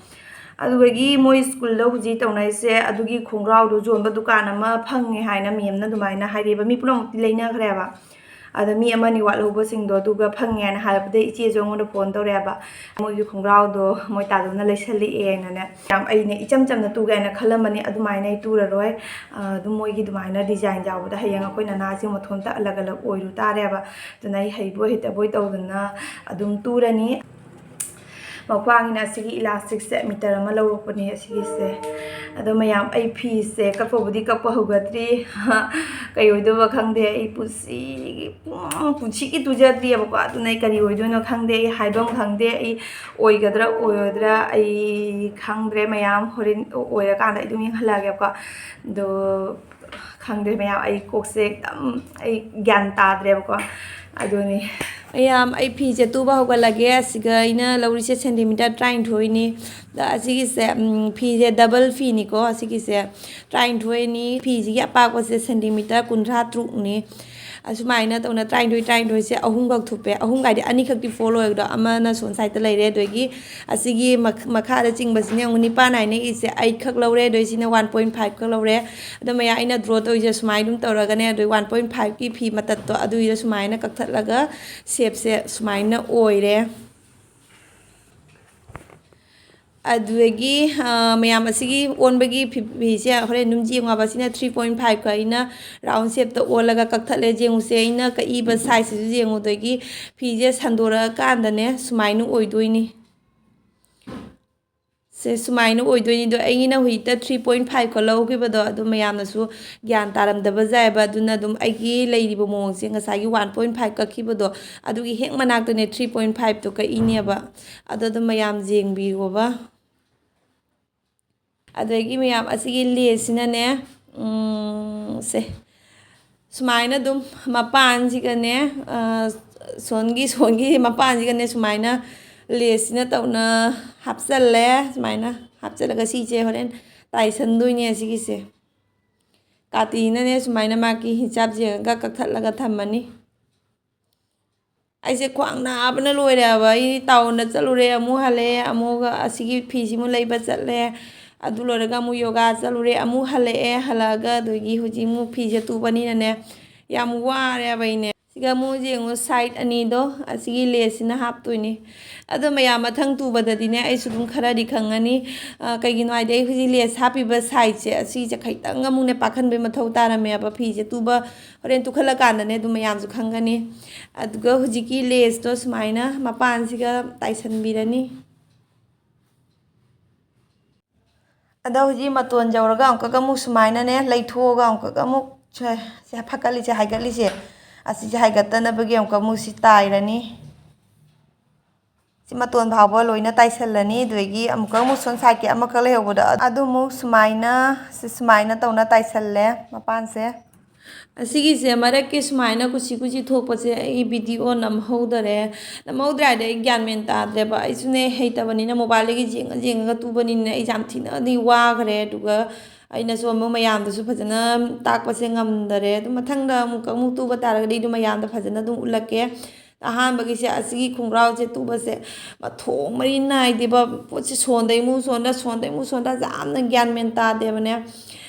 ꯑꯗꯨꯗꯒꯤ ꯃꯣꯏ ꯁ꯭ꯀꯨꯜꯗ ꯍꯧꯖꯤꯛ ꯇꯧꯅꯔꯤꯁꯦ ꯑꯗꯨꯒꯤ ꯈꯣꯡꯒ꯭ꯔꯥꯎꯗꯣ ꯌꯣꯟꯕ ꯗꯨꯀꯥꯟ ꯑꯃ ꯐꯪꯉꯦ ꯍꯥꯏꯅ ꯃꯦꯝꯅ ꯑꯗꯨꯃꯥꯏꯅ ꯍꯥꯏꯔꯛꯑꯦꯕ꯫ ꯃꯤ ꯄꯨꯝꯅꯃꯛꯇꯤ ꯂꯩꯅꯈ꯭ꯔꯦꯕ꯫ ꯑꯗ ꯃꯤ ꯑꯃꯅꯤ ꯋꯥꯠꯍꯧꯕꯁꯤꯡꯗꯣ ꯑꯗꯨꯒ ꯐꯪꯉꯦꯅ ꯍꯥꯏꯔꯛꯄꯗꯩ ꯏꯆꯦꯁꯨ ꯑꯩꯉꯣꯟꯗ ꯐꯣꯟ ꯇꯧꯔꯛꯑꯦꯕ, "ꯃꯣꯏꯒꯤ ꯈꯣꯡꯒ꯭ꯔꯥꯎꯗꯣ ꯃꯣꯏ ꯇꯥꯗꯨꯅ ꯂꯩꯁꯜꯂꯛꯑꯦꯅꯅꯦ꯫ ꯌꯥꯝ ꯑꯩꯅ ꯏꯆꯝ ꯆꯝꯅ ꯇꯨꯒꯦ ꯍꯥꯏꯅ ꯈꯜꯂꯝꯕꯅꯤ, ꯑꯗꯨꯃꯥꯏꯅ ꯑꯩ ꯇꯨꯔꯔꯣꯏ꯫ ꯑꯗꯨꯝ ꯃꯣꯏꯒꯤ ꯑꯗꯨꯃꯥꯏꯅ ꯗꯤꯖꯥꯏꯟ ꯌꯥꯎꯕꯗ ꯍꯌꯦꯡ ꯑꯩꯈꯣꯏ ꯅꯅꯥꯁꯤꯡ ꯃꯊꯣꯟꯇ ꯑꯂꯛ ꯑꯂꯛ ꯑꯣꯏꯔꯨ ꯇꯥꯔꯦꯕ꯫ ꯑꯗꯨꯅ ꯑꯩ ꯍꯩꯕꯣꯏ ꯍꯩꯇꯕꯣꯏ ꯇꯧꯗꯅ ꯑꯗꯨꯝ ꯇꯨꯔꯅꯤ"꯫ ꯃꯈ꯭ꯋꯥꯡꯒꯤꯅ ꯑꯁꯤꯒꯤ ꯏꯂꯥꯁꯇꯤꯛꯁꯦ ꯃꯤꯇꯔ ꯑꯃ ꯂꯧꯔꯛꯄꯅꯦ ꯑꯁꯤꯒꯤꯁꯦ꯫ ꯑꯗꯣ ꯃꯌꯥꯝ, ꯑꯩ ꯐꯤꯁꯦ ꯀꯛꯄꯕꯨꯗꯤ ꯀꯛꯄ ꯍꯧꯒꯠꯇ꯭ꯔꯤ꯫ ꯀꯩ ꯑꯣꯏꯗꯣꯏꯕ ꯈꯪꯗꯦ꯫ ꯑꯩ ꯄꯨꯟꯁꯤꯒꯤ, ꯄꯨꯟꯁꯤꯒꯤ ꯇꯨꯖꯗ꯭ꯔꯤꯑꯕꯀꯣ꯫ ꯑꯗꯨꯅ ꯑꯩ ꯀꯔꯤ ꯑꯣꯏꯗꯣꯏꯅꯣ ꯈꯪꯗꯦ꯫ ꯑꯩ ꯍꯥꯏꯐꯝ ꯈꯪꯗꯦ꯫ ꯑꯩ ꯑꯣꯏꯒꯗ꯭ꯔꯥ ꯑꯣꯏꯔꯣꯏꯗ꯭ꯔꯥ ꯑꯩ ꯈꯪꯗ꯭ꯔꯦ꯫ ꯃꯌꯥꯝ, ꯍꯣꯔꯦꯟ ꯑꯣꯏꯔꯀꯥꯟꯗ ꯑꯩ ꯑꯗꯨꯝ ꯌꯦꯡꯍꯜꯂꯛꯑꯒꯦꯕꯀꯣ꯫ ꯑꯗꯣ ꯈꯪꯗ꯭ꯔꯦ ꯃꯌꯥꯝ, ꯑꯩ ꯀꯣꯛꯁꯦ ꯑꯗꯨꯝ, ꯑꯩ ꯒ꯭ꯌꯥꯟ ꯇꯥꯗ꯭ꯔꯦꯕꯀꯣ꯫ ꯑꯗꯨꯅꯤ꯫ ꯃꯌꯥꯝ, ꯑꯩ ꯐꯤꯁꯦ ꯇꯨꯕ ꯍꯧꯒꯠꯂꯒꯦ꯫ ꯑꯁꯤꯒ ꯑꯩꯅ ꯂꯧꯔꯤꯁꯦ ꯁꯦꯟꯇꯤꯃꯤꯇꯔ ꯇꯔꯥꯅꯤꯊꯣꯏꯅꯤ꯫ ꯑꯗ ꯑꯁꯤꯒꯤꯁꯦ, ꯎꯝ, ꯐꯤꯁꯦ ꯗꯕꯜ ꯐꯤꯅꯤꯀꯣ꯫ ꯑꯁꯤꯒꯤꯁꯦ ꯇꯔꯥꯅꯤꯊꯣꯏꯅꯤ꯫ ꯐꯤꯁꯤꯒꯤ ꯑꯄꯥꯛꯄꯁꯦ ꯁꯦꯟꯇꯤꯃꯤꯇꯔ ꯀꯨꯟꯊ꯭ꯔꯥ ꯇꯔꯨꯛꯅꯤ꯫ ꯑꯁꯨꯃꯥꯏꯅ ꯇꯧꯅ ꯇꯔꯥꯅꯤꯊꯣꯏ, ꯇꯔꯥꯅꯤꯊꯣꯏꯁꯦ ꯑꯍꯨꯝꯈꯛ ꯊꯨꯞꯄꯦ꯫ ꯑꯍꯨꯝ ꯀꯥꯏꯗꯤ ꯑꯅꯤꯈꯛꯇꯤ ꯐꯣꯜ ꯑꯣꯏꯕꯗꯣ, ꯑꯃꯅ ꯁꯣꯝ ꯁꯥꯏꯗꯇ ꯂꯩꯔꯦ꯫ ꯑꯗꯒꯤ ꯑꯁꯤꯒꯤ ꯃꯈ-, ꯃꯈꯥꯗ ꯆꯤꯡꯕꯁꯤꯅ ꯑꯃꯨꯛ ꯅꯤꯄꯥꯟ ꯍꯥꯏꯅ ꯏꯁꯦ ꯑꯩꯠꯈꯛ ꯂꯧꯔꯦ꯫ ꯑꯗꯣ ꯁꯤꯅ ꯋꯥꯟ ꯄꯣꯏꯟ ꯐꯥꯏꯚ ꯈꯛ ꯂꯧꯔꯦ꯫ ꯑꯗꯣ ꯃꯌꯥ ꯑꯩꯅ ꯗ꯭ꯔꯣ ꯇꯧꯔꯤꯁꯦ ꯁꯨꯃꯥꯏꯅ ꯑꯗꯨꯝ ꯇꯧꯔꯒꯅꯦ꯫ ꯑꯗꯣ ꯋꯥꯟ ꯄꯣꯏꯟ ꯐꯥꯏꯚꯀꯤ ꯐꯤ ꯃꯇꯠꯇꯣ ꯑꯗꯨꯒꯤꯗ ꯁꯨꯃꯥꯏꯅ ꯀꯛꯊꯠꯂꯒ ꯁꯦꯞꯁꯦ ꯁꯨꯃꯥꯏꯅ ꯑꯣꯏꯔꯦ꯫ ꯑꯗꯨꯗꯒꯤ, ꯑ, ꯃꯌꯥꯝ ꯑꯁꯤꯒꯤ ꯑꯣꯟꯕꯒꯤ ꯐꯤ-, ꯐꯤꯁꯦ ꯍꯣꯔꯦꯟ ꯑꯗꯨꯝ ꯌꯦꯡꯉꯣꯕ꯫ ꯁꯤꯅ ꯊ꯭ꯔꯤ ꯄꯣꯏꯟ ꯐꯥꯏꯚꯀ ꯑꯩꯅ ꯔꯥꯎꯟ ꯁꯦꯞꯇ ꯑꯣꯜꯂꯒ ꯀꯛꯊꯠꯂꯦ꯫ ꯌꯦꯡꯉꯨꯁꯦ, ꯑꯩꯅ ꯀꯛꯏꯕ ꯁꯥꯏꯖꯁꯤꯁꯨ ꯌꯦꯡꯉꯨꯗꯒꯤ ꯐꯤꯁꯦ ꯁꯟꯗꯣꯔꯛꯑꯀꯥꯟꯗꯅꯦ ꯁꯨꯃꯥꯏꯅ ꯑꯣꯏꯗꯣꯏꯅꯤ꯫ ꯁꯦ ꯁꯨꯃꯥꯏꯅ ꯑꯣꯏꯗꯣꯏꯅꯤ꯫ ꯑꯗꯣ ꯑꯩꯒꯤꯅ ꯍꯧꯖꯤꯛꯇ ꯊ꯭ꯔꯤ ꯄꯣꯏꯟ ꯐꯥꯏꯚꯀ ꯂꯧꯈꯤꯕꯗꯣ, ꯑꯗꯨ ꯃꯌꯥꯝꯅꯁꯨ ꯒ꯭ꯌꯥꯟ ꯇꯥꯔꯝꯗꯕ ꯌꯥꯏꯑꯕ꯫ ꯑꯗꯨꯅ ꯑꯗꯨꯝ ꯑꯩꯒꯤ ꯂꯩꯔꯤꯕ ꯃꯑꯣꯡꯁꯦ ꯉꯁꯥꯏꯒꯤ ꯋꯥꯟ ꯄꯣꯏꯟ ꯐꯥꯏꯚ ꯀꯛꯈꯤꯕꯗꯣ, ꯑꯗꯨꯒꯤ ꯍꯦꯛ ꯃꯅꯥꯛꯇꯅꯦ ꯊ꯭ꯔꯤ ꯄꯣꯏꯟ ꯐꯥꯏꯚꯇꯣ ꯀꯛꯏꯅꯦꯕ꯫ ꯑꯗꯣ ꯑꯗꯨꯝ ꯃꯌꯥꯝ ꯌꯦꯡꯕꯤꯔꯣꯕ꯫ ꯑꯗꯒꯤ ꯃꯌꯥꯝ ꯑꯁꯤꯒꯤ ꯂꯦꯁꯁꯤꯅꯅꯦ, ꯎꯝ, ꯁꯦ, ꯁꯨꯃꯥꯏꯅ ꯑꯗꯨꯝ ꯃꯄꯥꯟꯁꯤꯒꯅꯦ, ꯑ, ꯁꯣꯟꯒꯤ, ꯁꯣꯟꯒꯤ ꯃꯄꯥꯟꯁꯤꯒꯅꯦ ꯁꯨꯃꯥꯏꯅ ꯂꯦꯁꯁꯤꯅ ꯇꯧꯅ ꯍꯥꯞꯆꯜꯂꯦ꯫ ꯁꯨꯃꯥꯏꯅ ꯍꯥꯞꯆꯜꯂꯒ ꯁꯤꯁꯦ ꯍꯣꯔꯦꯟ ꯇꯥꯏꯁꯟꯗꯣꯏꯅꯦ ꯁꯤꯒꯤꯁꯦ꯫ ꯀꯥꯇꯤꯅꯅꯦ ꯁꯨꯃꯥꯏꯅ ꯃꯥꯒꯤ ꯍꯤꯟꯆꯥꯞ ꯌꯦꯡꯉꯒ ꯀꯛꯊꯠꯂꯒ ꯊꯝꯃꯅꯤ꯫ ꯑꯩꯁꯦ ꯈ꯭ꯋꯥꯡ ꯅꯥꯕꯅ ꯂꯣꯏꯔꯦ ꯍꯥꯏꯕ꯫ ꯑꯩ ꯇꯥꯎꯟꯗ ꯆꯠꯂꯨꯔꯦ, ꯑꯃꯨꯛ ꯍꯜꯂꯛꯑꯦ, ꯑꯃꯨꯛ ꯑꯁꯤꯒꯤ ꯐꯤꯁꯤꯃꯨꯛ ꯂꯩꯕ ꯆꯠꯂꯦ, ꯑꯗꯨ ꯂꯣꯏꯔꯒ ꯑꯃꯨꯛ ꯌꯣꯒꯥ ꯆꯠꯂꯨꯔꯦ, ꯑꯃꯨꯛ ꯍꯜꯂꯛꯑꯦ, ꯍꯜꯂꯛꯑꯒ ꯑꯗꯨꯗꯒꯤ ꯍꯧꯖꯤꯛ ꯑꯃꯨꯛ ꯐꯤꯁꯦ ꯇꯨꯕꯅꯤꯅꯅꯦ, ꯌꯥꯝ ꯋꯥꯔꯦꯕ ꯑꯩꯅꯦ꯫ ꯁꯤꯒ ꯑꯃꯨꯛ ꯌꯦꯡꯉꯨ, ꯁꯥꯏꯠ ꯑꯅꯤꯗꯣ ꯑꯁꯤꯒꯤ ꯂꯦꯁꯁꯤꯅ ꯍꯥꯞꯇꯣꯏꯅꯤ꯫ ꯑꯗꯣ ꯃꯌꯥꯝ ꯃꯊꯪ ꯇꯨꯕꯗꯗꯤꯅꯦ, ꯑꯩꯁꯨ ꯑꯗꯨꯝ ꯈꯔꯗꯤ ꯈꯪꯉꯅꯤ꯫ ꯑ, ꯀꯩꯒꯤꯅꯣ ꯍꯥꯏꯗꯤ, ꯑꯩ ꯍꯧꯖꯤꯛ ꯂꯦꯁ ꯍꯥꯞꯄꯤꯕ ꯁꯥꯏꯠꯁꯦ, ꯑꯁꯤꯁꯦ ꯈꯤꯇꯪ ꯑꯃꯨꯛꯅꯦ ꯄꯥꯛꯍꯟꯕꯩ ꯃꯊꯧ ꯇꯥꯔꯝꯃꯦꯕ꯫ ꯐꯤꯁꯦ ꯇꯨꯕ ꯍꯣꯔꯦꯟ ꯇꯨꯈꯠꯂꯀꯥꯟꯗꯅꯦ ꯑꯗꯨꯝ ꯃꯌꯥꯝꯁꯨ ꯈꯪꯒꯅꯤ꯫ ꯑꯗꯨꯒ ꯍꯧꯖꯤꯛꯀꯤ ꯂꯦꯁꯇꯣ ꯁꯨꯃꯥꯏꯅ ꯃꯄꯥꯟꯁꯤꯒ ꯇꯥꯏꯁꯟꯕꯤꯔꯅꯤ꯫ ꯑꯗꯣ ꯍꯧꯖꯤꯛ ꯃꯇꯣꯟ ꯌꯧꯔꯒ ꯑꯃꯨꯛꯀꯒ ꯑꯃꯨꯛ ꯁꯨꯃꯥꯏꯅꯅꯦ ꯂꯩꯊꯣꯛꯑꯒ ꯑꯃꯨꯛꯀꯒ ꯑꯃꯨꯛ ꯁꯦ, ꯁꯦ ꯐꯀꯠꯂꯤꯁꯦ, ꯍꯥꯏꯒꯠꯂꯤꯁꯦ, ꯑꯁꯤꯁꯦ ꯍꯥꯏꯒꯠꯇꯅꯕꯒꯤ ꯑꯃꯨꯛꯀ ꯑꯃꯨꯛ ꯁꯤ ꯇꯥꯏꯔꯅꯤ꯫ ꯁꯤ ꯃꯇꯣꯟ ꯐꯥꯎꯕ ꯂꯣꯏꯅ ꯇꯥꯏꯁꯜꯂꯅꯤ꯫ ꯑꯗꯨꯗꯒꯤ ꯑꯃꯨꯛꯀ ꯑꯃꯨꯛ ꯁꯣꯝ ꯁꯥꯏꯠꯀꯤ ꯑꯃꯈꯛ ꯂꯩꯍꯧꯕꯗꯣ, ꯑꯗꯨ ꯑꯃꯨꯛ ꯁꯨꯃꯥꯏꯅ, ꯁꯤ ꯁꯨꯃꯥꯏꯅ ꯇꯧꯅ ꯇꯥꯏꯁꯜꯂꯦ ꯃꯄꯥꯟꯁꯦ꯫ ꯑꯁꯤꯒꯤꯁꯦ ꯃꯔꯛꯀꯤ ꯁꯨꯃꯥꯏꯅ ꯀꯨꯆꯤ ꯀꯨꯆꯤ ꯊꯣꯛꯄꯁꯦ ꯑꯩ ꯚꯤꯗꯤꯑꯣ ꯅꯝꯍꯧꯗꯔꯦ꯫ ꯅꯝꯍꯧꯗ꯭ꯔꯦ ꯍꯥꯏꯗꯤ ꯑꯩ ꯒ꯭ꯌꯥꯟ ꯃꯦꯟ ꯇꯥꯗ꯭ꯔꯦꯕ꯫ ꯑꯩꯁꯨꯅꯦ ꯍꯩꯇꯕꯅꯤꯅ ꯃꯣꯕꯥꯏꯜꯗꯒꯤ ꯌꯦꯡꯉ ꯌꯦꯡꯉꯒ ꯇꯨꯕꯅꯤꯅ ꯑꯩ ꯌꯥꯝ ꯊꯤꯅꯗꯤ ꯋꯥꯈ꯭ꯔꯦ꯫ ꯑꯗꯨꯒ ꯑꯩꯅꯁꯨ ꯑꯃꯨꯛ ꯃꯌꯥꯝꯗꯁꯨ ꯐꯖꯅ ꯇꯥꯛꯄꯁꯦ ꯉꯝꯗꯔꯦ꯫ ꯑꯗꯨ ꯃꯊꯪꯗ ꯑꯃꯨꯛꯀ ꯑꯃꯨꯛ ꯇꯨꯕ ꯇꯥꯔꯒꯗꯤ ꯑꯗꯨ ꯃꯌꯥꯝꯗ ꯐꯖꯅ ꯑꯗꯨꯝ ꯎꯠꯂꯛꯀꯦ꯫ ꯑꯍꯥꯟꯕꯒꯤꯁꯦ ꯑꯁꯤꯒꯤ ꯈꯣꯡꯒ꯭ꯔꯥꯎꯁꯦ ꯇꯨꯕꯁꯦ ꯃꯊꯣꯡ ꯃꯔꯤ ꯅꯥꯏꯗꯦꯕ꯫ ꯄꯣꯠꯁꯦ ꯁꯣꯟꯗꯩ ꯑꯃꯨꯛ ꯁꯣꯟꯗ, ꯁꯣꯟꯗꯩ ꯑꯃꯨꯛ ꯁꯣꯟꯗ, ꯌꯥꯝꯅ ꯒ꯭ꯌꯥꯟ ꯃꯦꯟ ꯇꯥꯗꯦꯕꯅꯦ꯫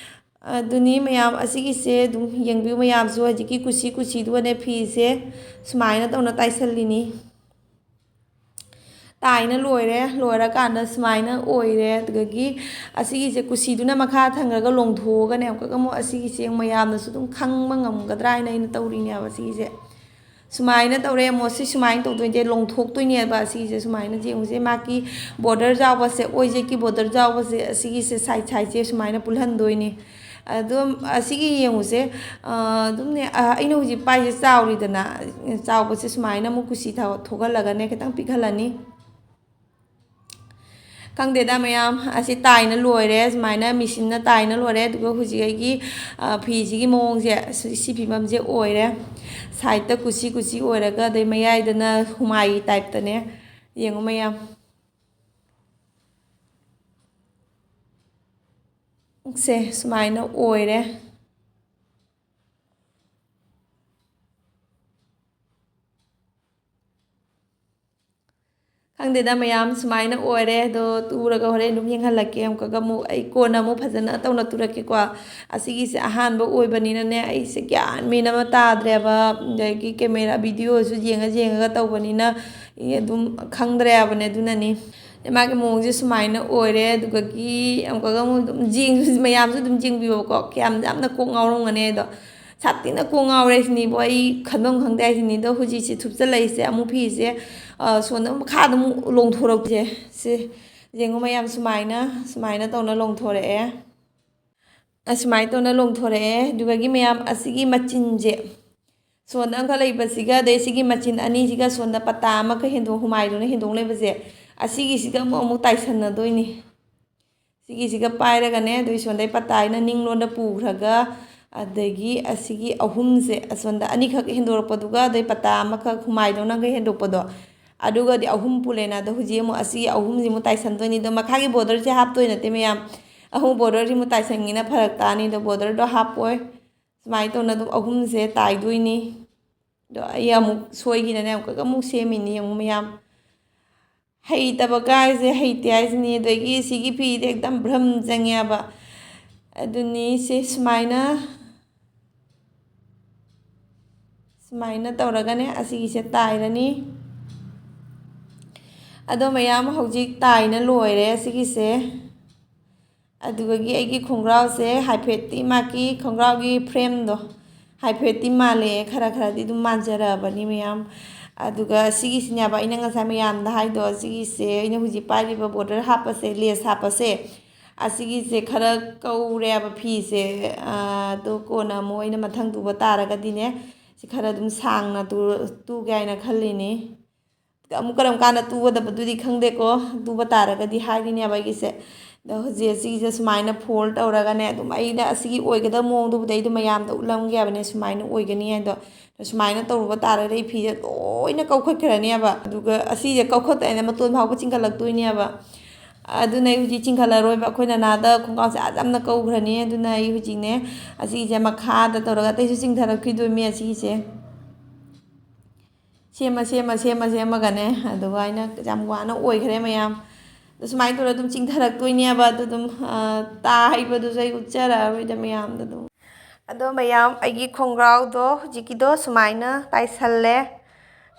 ꯑꯗꯨꯅꯤ ꯃꯌꯥꯝ, ꯑꯁꯤꯒꯤꯁꯦ ꯑꯗꯨꯝ ꯌꯦꯡꯕꯤꯌꯨ ꯃꯌꯥꯝꯁꯨ꯫ ꯍꯧꯖꯤꯛꯀꯤ ꯀꯨꯁꯤ ꯀꯨꯁꯤꯗꯨꯒꯅꯦ ꯐꯤꯁꯦ ꯁꯨꯃꯥꯏꯅ ꯇꯧꯅ ꯇꯥꯏꯁꯜꯂꯤꯅꯤ꯫ ꯇꯥꯏꯅ ꯂꯣꯏꯔꯦ꯫ ꯂꯣꯏꯔꯀꯥꯟꯗ ꯁꯨꯃꯥꯏꯅ ꯑꯣꯏꯔꯦ꯫ ꯑꯗꯨꯗꯒꯤ ꯑꯁꯤꯒꯤꯁꯦ ꯀꯨꯁꯤꯗꯨꯅ ꯃꯈꯥ ꯊꯪꯉꯒ ꯂꯣꯡꯊꯣꯛꯑꯒꯅꯦ, ꯑꯃꯨꯛꯀ ꯑꯃꯨꯛ ꯑꯁꯤꯒꯤꯁꯦ ꯃꯌꯥꯝꯅꯁꯨ ꯑꯗꯨꯝ ꯈꯪꯕ ꯉꯝꯒꯗ꯭ꯔꯥ ꯍꯥꯏꯅ ꯑꯩꯅ ꯇꯧꯔꯤꯅꯦꯕ ꯁꯤꯒꯤꯁꯦ꯫ ꯁꯨꯃꯥꯏꯅ ꯇꯧꯔꯦ꯫ ꯑꯃꯨꯛ ꯁꯤ ꯁꯨꯃꯥꯏꯅ ꯇꯧꯗꯣꯏꯅꯦ, ꯂꯣꯡꯊꯣꯛꯇꯣꯏꯅꯦꯕ ꯑꯁꯤꯒꯤꯁꯦ꯫ ꯁꯨꯃꯥꯏꯅ ꯌꯦꯡꯉꯨꯁꯦ, ꯃꯥꯒꯤ ꯕꯣꯔꯗꯔ ꯌꯥꯎꯕꯁꯦ, ꯑꯣꯏꯖꯦꯠꯀꯤ ꯕꯣꯔꯗꯔ ꯌꯥꯎꯕꯁꯦ, ꯑꯁꯤꯒꯤꯁꯦ ꯁꯥꯏꯠ ꯁꯥꯏꯠꯁꯦ ꯁꯨꯃꯥꯏꯅ ꯄꯨꯜꯍꯟꯗꯣꯏꯅꯦ꯫ ꯑꯗꯨꯝ ꯑꯁꯤꯒꯤ ꯌꯦꯡꯉꯨꯁꯦ, ꯑ, ꯑꯗꯨꯝꯅꯦ, ꯑ, ꯑꯩꯅ ꯍꯧꯖꯤꯛ ꯄꯥꯏꯁꯦ ꯆꯥꯎꯔꯤꯗꯅ, ꯆꯥꯎꯕꯁꯦ ꯁꯨꯃꯥꯏꯅ ꯑꯃꯨꯛ ꯀꯨꯁꯤ ꯊꯥ-, ꯊꯣꯛꯍꯜꯂꯒꯅꯦ ꯈꯤꯇꯪ ꯄꯤꯛꯍꯜꯂꯅꯤ꯫ ꯈꯪꯗꯦꯗ ꯃꯌꯥꯝ, ꯑꯁꯤ ꯇꯥꯏꯅ ꯂꯣꯏꯔꯦ, ꯁꯨꯃꯥꯏꯅ ꯃꯦꯆꯤꯟꯅ ꯇꯥꯏꯅ ꯂꯣꯏꯔꯦ꯫ ꯑꯗꯨꯒ ꯍꯧꯖꯤꯛ ꯑꯩꯒꯤ, ꯑ, ꯐꯤꯁꯤꯒꯤ ꯃꯑꯣꯡꯁꯦ ꯁꯤ, ꯁꯤ ꯐꯤꯕꯝꯁꯦ ꯑꯣꯏꯔꯦ꯫ ꯁꯥꯏꯠꯇ ꯀꯨꯁꯤ ꯀꯨꯁꯤ ꯑꯣꯏꯔꯒ, ꯑꯗꯩ ꯃꯌꯥꯏꯗꯅ ꯍꯨꯃꯥꯏꯒꯤ ꯇꯥꯏꯞꯇꯅꯦ꯫ ꯌꯦꯡꯉꯨ ꯃꯌꯥꯝ꯫ ꯁꯦ ꯁꯨꯃꯥꯏꯅ ꯑꯣꯏꯔꯦ꯫ ꯈꯪꯗꯦꯗ ꯃꯌꯥꯝ, ꯁꯨꯃꯥꯏꯅ ꯑꯣꯏꯔꯦ꯫ ꯑꯗꯣ ꯇꯨꯔꯒ ꯍꯣꯔꯦꯟ ꯑꯗꯨꯝ ꯌꯦꯡꯍꯜꯂꯛꯀꯦ꯫ ꯑꯃꯨꯛꯀꯒ ꯑꯃꯨꯛ ꯑꯩ ꯀꯣꯟꯅ ꯑꯃꯨꯛ ꯐꯖꯅ ꯇꯧꯅ ꯇꯨꯔꯛꯀꯦꯀꯣ꯫ ꯑꯁꯤꯒꯤꯁꯦ ꯑꯍꯥꯟꯕ ꯑꯣꯏꯕꯅꯤꯅꯅꯦ, ꯑꯩꯁꯦ ꯒ꯭ꯌꯥꯟ ꯃꯦꯟ ꯑꯃ ꯇꯥꯗ꯭ꯔꯦꯕ꯫ ꯑꯗꯒꯤ ꯀꯦꯃꯦꯔꯥ ꯚꯤꯗꯤꯑꯣꯁꯨ ꯌꯦꯡꯉ ꯌꯦꯡꯉꯒ ꯇꯧꯕꯅꯤꯅ ꯑꯩ ꯑꯗꯨꯝ ꯈꯪꯗ꯭ꯔꯦꯕꯅꯦ꯫ ꯑꯗꯨꯅꯅꯤ꯫ ꯃꯥꯒꯤ ꯃꯑꯣꯡꯁꯦ ꯁꯨꯃꯥꯏꯅ ꯑꯣꯏꯔꯦ꯫ ꯑꯗꯨꯗꯒꯤ ꯑꯃꯨꯛꯀꯒ ꯑꯃꯨꯛ ꯑꯗꯨꯝ ꯌꯦꯡ-, ꯃꯌꯥꯝꯁꯨ ꯑꯗꯨꯝ ꯌꯦꯡꯕꯤꯌꯣꯕꯀꯣ꯫ ꯀꯌꯥꯝ ꯌꯥꯝꯅ ꯀꯣꯛ ꯉꯥꯎꯔꯝꯒꯅꯤ ꯑꯗꯣ꯫ ꯁꯥꯊꯤꯅ ꯀꯣꯛ ꯉꯥꯎꯔꯦ ꯁꯤꯅꯤꯕꯨ, ꯑꯩ ꯈꯟꯐꯝ ꯈꯪꯗꯦ ꯍꯥꯏꯁꯤꯅꯤ꯫ ꯑꯗꯣ ꯍꯧꯖꯤꯛꯁꯦ ꯊꯨꯞꯆꯜꯂꯛꯏꯁꯦ ꯑꯃꯨꯛ ꯐꯤꯁꯦ, ꯑ, ꯁꯣꯝꯗ ꯑꯃꯨꯛ ꯃꯈꯥꯗ ꯑꯃꯨꯛ ꯂꯣꯡꯊꯣꯔꯛꯁꯦ꯫ ꯁꯤ ꯌꯦꯡꯉꯨ ꯃꯌꯥꯝ, ꯁꯨꯃꯥꯏꯅ, ꯁꯨꯃꯥꯏꯅ ꯇꯧꯅ ꯂꯣꯡꯊꯣꯔꯛꯑꯦ꯫ ꯑꯁꯨꯃꯥꯏꯅ ꯇꯧꯅ ꯂꯣꯡꯊꯣꯔꯛꯑꯦ꯫ ꯑꯗꯨꯗꯒꯤ ꯃꯌꯥꯝ ꯑꯁꯤꯒꯤ ꯃꯆꯤꯟꯁꯦ, ꯁꯣꯝꯗ ꯑꯃꯈꯛ ꯂꯩꯕꯁꯤꯒ, ꯑꯗꯩ ꯁꯤꯒꯤ ꯃꯆꯤꯟ ꯑꯅꯤꯁꯤꯒ, ꯁꯣꯝꯗ ꯄꯇꯥ ꯑꯃꯈꯛ ꯍꯦꯟꯗꯣꯛ, ꯍꯨꯃꯥꯏꯗꯧꯅ ꯍꯦꯟꯗꯣꯛ ꯂꯩꯕꯁꯦ, ꯑꯁꯤꯒꯤꯁꯤꯒ ꯑꯃꯨꯛ, ꯑꯃꯨꯛ ꯇꯥꯏꯁꯟꯅꯗꯣꯏꯅꯤ꯫ ꯁꯤꯒꯤꯁꯤꯒ ꯄꯥꯏꯔꯒꯅꯦ, ꯑꯗꯨꯏ ꯁꯣꯝꯗꯩ ꯄꯇꯥ ꯑꯩꯅ ꯅꯤꯡꯂꯣꯟꯗ ꯄꯨꯈ꯭ꯔꯒ, ꯑꯗꯒꯤ ꯑꯁꯤꯒꯤ ꯑꯍꯨꯝꯁꯦ, ꯑꯁꯣꯝꯗ ꯑꯅꯤꯈꯛ ꯍꯦꯟꯗꯣꯔꯛꯄꯗꯨꯒ, ꯑꯗꯩ ꯄꯇꯥ ꯑꯃꯈꯛ ꯍꯨꯃꯥꯏꯗꯧꯅꯒ ꯍꯦꯟꯗꯣꯛꯄꯗꯣ, ꯑꯗꯨꯒꯗꯤ ꯑꯍꯨꯝ ꯄꯨꯂꯦꯅ꯫ ꯑꯗꯣ ꯍꯧꯖꯤꯛ ꯑꯃꯨꯛ ꯑꯁꯤꯒꯤ ꯑꯍꯨꯝꯁꯤꯃꯨꯛ ꯇꯥꯏꯁꯟꯗꯣꯏꯅꯤ꯫ ꯑꯗꯣ ꯃꯈꯥꯒꯤ ꯕꯣꯔꯗꯔꯁꯦ ꯍꯥꯞꯇꯣꯏ ꯅꯠꯇꯦ ꯃꯌꯥꯝ, ꯑꯃꯨꯛ ꯕꯣꯔꯗꯔꯁꯤꯃꯨꯛ ꯇꯥꯏꯁꯟꯒꯤꯅ ꯐꯔꯛ ꯇꯥꯅꯤ꯫ ꯑꯗꯣ ꯕꯣꯔꯗꯔꯗꯣ ꯍꯥꯞꯄꯣꯏ꯫ ꯁꯨꯃꯥꯏꯅ ꯇꯧꯅ ꯑꯗꯨꯝ ꯑꯍꯨꯝꯁꯦ ꯇꯥꯏꯗꯣꯏꯅꯤ꯫ ꯑꯗꯣ ꯑꯩ ꯑꯃꯨꯛ ꯁꯣꯏꯈꯤꯗꯅ ꯑꯃꯨꯛꯀ ꯑꯃꯨꯛ ꯁꯦꯝꯃꯤꯅꯤ꯫ ꯌꯦꯡꯉꯨ ꯃꯌꯥꯝ, ꯍꯩꯇꯕ ꯀꯥꯏꯁꯦ ꯍꯩꯇꯦ ꯍꯥꯏꯁꯤꯅꯤ꯫ ꯑꯗꯒꯤ ꯁꯤꯒꯤ ꯐꯤꯗꯤ ꯑꯦꯛꯗꯝ ꯕ꯭ꯔꯝ ꯆꯪꯉꯦꯕ꯫ ꯑꯗꯨꯅꯤ ꯁꯦ ꯁꯨꯃꯥꯏꯅ, ꯁꯨꯃꯥꯏꯅ ꯇꯧꯔꯒꯅꯦ ꯑꯁꯤꯒꯤꯁꯦ ꯇꯥꯏꯔꯅꯤ꯫ ꯑꯗꯣ ꯃꯌꯥꯝ, ꯍꯧꯖꯤꯛ ꯇꯥꯏꯅ ꯂꯣꯏꯔꯦ ꯑꯁꯤꯒꯤꯁꯦ꯫ ꯑꯗꯨꯗꯒꯤ ꯑꯩꯒꯤ ꯈꯣꯡꯒ꯭ꯔꯥꯎꯁꯦ ꯍꯥꯏꯐꯦꯠꯇꯤ, ꯃꯥꯒꯤ ꯈꯣꯡꯒ꯭ꯔꯥꯎꯒꯤ ꯐ꯭ꯔꯦꯝꯗꯣ ꯍꯥꯏꯐꯦꯠꯇꯤ ꯃꯥꯜꯂꯦ, ꯈꯔ ꯈꯔꯗꯤ ꯑꯗꯨꯝ ꯃꯥꯟꯖꯔꯛꯑꯕꯅꯤ ꯃꯌꯥꯝ꯫ ꯑꯗꯨꯒ ꯁꯤꯒꯤꯁꯤꯅꯦꯕ ꯑꯩꯅ ꯉꯁꯥꯏ ꯃꯌꯥꯝꯗ ꯍꯥꯏꯗꯣ, ꯁꯤꯒꯤꯁꯦ ꯑꯩꯅ ꯍꯧꯖꯤꯛ ꯄꯥꯏꯔꯤꯕ ꯕꯣꯔꯗꯔ ꯍꯥꯞꯄꯁꯦ, ꯂꯦꯁ ꯍꯥꯞꯄꯁꯦ, ꯑꯁꯤꯒꯤꯁꯦ ꯈꯔ ꯀꯧꯔꯦꯕ ꯐꯤꯁꯦ꯫ ꯑꯥ, ꯑꯗꯣ ꯀꯣꯟꯅ ꯑꯃꯨꯛ ꯑꯩꯅ ꯃꯊꯪ ꯇꯨꯕ ꯇꯥꯔꯒꯗꯤꯅꯦ, ꯁꯤ ꯈꯔ ꯑꯗꯨꯝ ꯁꯥꯡꯅ ꯇꯨ-, ꯇꯨꯒꯦ ꯍꯥꯏꯅ ꯈꯜꯂꯤꯅꯤ꯫ ꯑꯃꯨꯛ ꯀꯔꯝ ꯀꯥꯟꯗ ꯇꯨꯒꯗꯕꯗꯨꯗꯤ ꯈꯪꯗꯦꯀꯣ, ꯇꯨꯕ ꯇꯥꯔꯒꯗꯤ ꯍꯥꯏꯔꯤꯅꯦꯕ ꯑꯩꯒꯤꯁꯦ꯫ ꯑꯗꯣ ꯍꯧꯖꯤꯛ ꯑꯁꯤꯒꯤꯁꯦ ꯁꯨꯃꯥꯏꯅ ꯐꯣꯜ ꯇꯧꯔꯒꯅꯦ, ꯑꯗꯨꯝ ꯑꯩꯅ ꯑꯁꯤꯒꯤ ꯑꯣꯏꯒꯗꯕ ꯃꯑꯣꯡꯗꯨꯕꯨꯗꯤ ꯑꯩꯗꯣ ꯃꯌꯥꯝꯗ ꯎꯠꯂꯝꯒꯦ ꯍꯥꯏꯕꯅꯦ, ꯁꯨꯃꯥꯏꯅ ꯑꯣꯏꯒꯅꯤ ꯍꯥꯏꯗꯣ꯫ ꯁꯨꯃꯥꯏꯅ ꯇꯧꯔꯨꯕ ꯇꯥꯔꯒꯗꯤ ꯑꯩ ꯐꯤꯁꯦ ꯂꯣꯏꯅ ꯀꯧꯈꯠꯈ꯭ꯔꯅꯦꯕ꯫ ꯑꯗꯨꯒ ꯑꯁꯤꯁꯦ ꯀꯧꯈꯠꯇꯅ ꯃꯇꯣꯟ ꯐꯥꯎꯕ ꯆꯤꯡꯈꯠꯂꯛꯇꯣꯏꯅꯦꯕ꯫ ꯑꯗꯨꯅ ꯑꯩ ꯍꯧꯖꯤꯛ ꯆꯤꯡꯈꯠꯂꯔꯣꯏꯕ꯫ ꯑꯩꯈꯣꯏ ꯅꯅꯥꯗ ꯈꯣꯡꯒ꯭ꯔꯥꯎꯁꯦ ꯑꯥ ꯌꯥꯝꯅ ꯀꯧꯈ꯭ꯔꯅꯤ꯫ ꯑꯗꯨꯅ ꯑꯩ ꯍꯧꯖꯤꯛꯅꯦ ꯑꯁꯤꯁꯦ ꯃꯈꯥꯗ ꯇꯧꯔꯒ ꯑꯇꯩꯁꯨ ꯆꯤꯡꯊꯔꯛꯈꯤꯗꯣꯏꯃꯤ ꯑꯁꯤꯒꯤꯁꯦ꯫ ꯁꯦꯝꯃ, ꯁꯦꯝꯃ, ꯁꯦꯝꯃ, ꯁꯦꯝꯃꯒꯅꯦ, ꯑꯗꯨꯒ ꯑꯩꯅ ꯌꯥꯝ ꯋꯥꯅ ꯑꯣꯏꯈ꯭ꯔꯦ ꯃꯌꯥꯝ꯫ ꯑꯗꯨ ꯁꯨꯃꯥꯏꯅ ꯇꯧꯔ ꯑꯗꯨꯝ ꯆꯤꯡꯊꯔꯛꯇꯣꯏꯅꯦꯕ꯫ ꯑꯗꯨ ꯑꯗꯨꯝ, ꯑ, ꯇꯥ ꯍꯩꯕꯗꯨꯁꯨ ꯑꯩ ꯎꯠꯆꯔꯛꯑꯔꯣꯏꯗ ꯃꯌꯥꯝꯗ ꯑꯗꯨꯝ꯫ ꯑꯗꯣ ꯃꯌꯥꯝ, ꯑꯩꯒꯤ ꯈꯣꯡꯒ꯭ꯔꯥꯎꯗꯣ ꯍꯧꯖꯤꯛꯀꯤꯗꯣ ꯁꯨꯃꯥꯏꯅ ꯇꯥꯏꯁꯜꯂꯦ꯫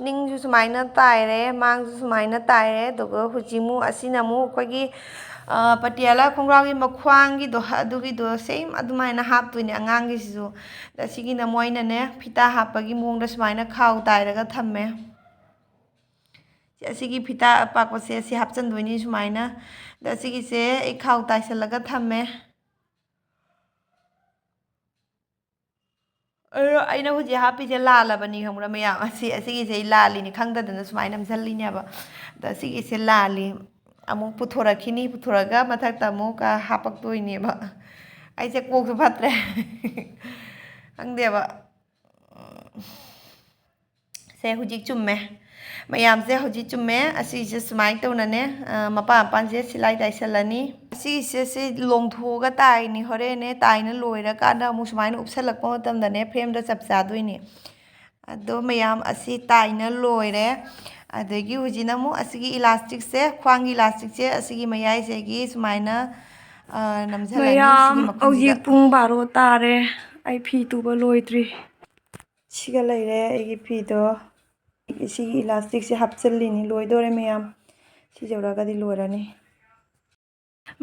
ꯅꯤꯡꯁꯨ ꯁꯨꯃꯥꯏꯅ ꯇꯥꯏꯔꯦ, ꯃꯥꯡꯁꯨ ꯁꯨꯃꯥꯏꯅ ꯇꯥꯏꯔꯦ, ꯑꯗꯨꯒ ꯍꯧꯖꯤꯛ ꯑꯃꯨꯛ ꯑꯁꯤꯅ ꯑꯃꯨꯛ ꯑꯩꯈꯣꯏꯒꯤ, ꯑ, ꯄꯇꯤꯌꯥꯂꯥ ꯈꯣꯡꯒ꯭ꯔꯥꯎꯒꯤ ꯃꯈ꯭ꯋꯥꯡꯒꯤꯗꯣ, ꯑꯗꯨꯒꯤꯗꯣ same ꯑꯗꯨꯃꯥꯏꯅ ꯍꯥꯞꯇꯣꯏꯅꯦ ꯑꯉꯥꯡꯒꯤꯁꯤꯁꯨ꯫ ꯑꯗ ꯑꯁꯤꯒꯤꯅ ꯃꯣꯏꯅꯅꯦ ꯐꯤꯇꯥ ꯍꯥꯞꯄꯒꯤ ꯃꯑꯣꯡꯗ ꯁꯨꯃꯥꯏꯅ ꯈꯥꯎ ꯇꯥꯏꯔꯒ ꯊꯝꯃꯦ꯫ ꯁꯤ ꯑꯁꯤꯒꯤ ꯐꯤꯇꯥ ꯑꯄꯥꯛꯄꯁꯦ ꯑꯁꯤ ꯍꯥꯞꯆꯤꯟꯗꯣꯏꯅꯤ ꯁꯨꯃꯥꯏꯅ꯫ ꯑꯗ ꯑꯁꯤꯒꯤꯁꯦ ꯑꯩ ꯈꯥꯎ ꯇꯥꯏꯁꯜꯂꯒ ꯊꯝꯃꯦ꯫ ꯑꯗꯣ ꯑꯩꯅ ꯍꯧꯖꯤꯛ ꯍꯥꯞꯄꯤꯁꯦ ꯂꯥꯜꯂꯕꯅꯤ, ꯈꯪꯕ꯭ꯔꯥ ꯃꯌꯥꯝ? ꯑꯁꯤ, ꯑꯁꯤꯒꯤꯁꯦ ꯑꯩ ꯂꯥꯜꯂꯤꯅꯤ, ꯈꯪꯗꯗꯅ ꯁꯨꯃꯥꯏꯅ ꯅꯝꯁꯤꯜꯂꯤꯅꯦꯕ꯫ ꯑꯗꯣ ꯑꯁꯤꯒꯤꯁꯦ ꯂꯥꯜꯂꯤ꯫ ꯑꯃꯨꯛ ꯄꯨꯊꯣꯔꯛꯈꯤꯅꯤ, ꯄꯨꯊꯣꯔꯛꯑꯒ ꯃꯊꯛꯇ ꯑꯃꯨꯛꯀ ꯍꯥꯞꯄꯛꯇꯣꯏꯅꯦꯕ꯫ ꯑꯩꯁꯦ ꯀꯣꯛꯁꯨ ꯐꯠꯇ꯭ꯔꯦ꯫ ꯈꯪꯗꯦꯕ꯫ ꯁꯦ ꯍꯧꯖꯤꯛ ꯆꯨꯝꯃꯦ꯫ ꯃꯌꯥꯝꯁꯦ ꯍꯧꯖꯤꯛ ꯆꯨꯝꯃꯦ꯫ ꯑꯁꯤꯁꯦ ꯁꯨꯃꯥꯏꯅ ꯇꯧꯅꯅꯦ, ꯑ, ꯃꯄꯥꯟ ꯃꯄꯥꯟꯁꯦ ꯁꯤꯂꯥꯏ ꯇꯥꯏꯁꯜꯂꯅꯤ꯫ ꯑꯁꯤꯁꯦ ꯁꯤ ꯂꯣꯡꯊꯣꯛꯑꯒ ꯇꯥꯏꯅꯤ ꯍꯣꯔꯦꯟꯅꯦ꯫ ꯇꯥꯏꯅ ꯂꯣꯏꯔꯀꯥꯟꯗ ꯑꯃꯨꯛ ꯁꯨꯃꯥꯏꯅ ꯎꯞꯁꯜꯂꯛꯄ ꯃꯇꯝꯗꯅꯦ frameꯗ ꯆꯞ ꯆꯥꯗꯣꯏꯅꯤ꯫ ꯑꯗꯣ ꯃꯌꯥꯝ ꯑꯁꯤ ꯇꯥꯏꯅ ꯂꯣꯏꯔꯦ꯫ ꯑꯗꯒꯤ ꯍꯧꯖꯤꯛꯅ ꯑꯃꯨꯛ ꯑꯁꯤꯒꯤ elasticꯁꯦ, ꯈ꯭ꯋꯥꯡꯒꯤ elasticꯁꯦ ꯑꯁꯤꯒꯤ ꯃꯌꯥꯏꯁꯤꯒꯤ ꯁꯨꯃꯥꯏꯅ, ꯑ, ꯅꯝꯁꯤꯜꯂꯅꯤ꯫ ꯃꯌꯥꯝ, ꯁꯤꯒꯤ ꯃꯈꯨꯝꯁꯤꯗ꯫ ꯍꯧꯖꯤꯛ ꯄꯨꯡ ꯕꯥꯔꯣ ꯇꯥꯔꯦ꯫ ꯑꯩ ꯐꯤ ꯇꯨꯕ ꯂꯣꯏꯗ꯭ꯔꯤ꯫ ꯁꯤꯒ ꯂꯩꯔꯦ ꯑꯩꯒꯤ ꯐꯤꯗꯣ꯫ ꯁꯤꯒꯤ elasticꯁꯦ ꯍꯥꯞꯆꯤꯜꯂꯤꯅꯤ꯫ ꯂꯣꯏꯗꯣꯔꯦ ꯃꯌꯥꯝ꯫ ꯁꯤ ꯌꯧꯔꯛꯑꯒꯗꯤ ꯂꯣꯏꯔꯅꯤ꯫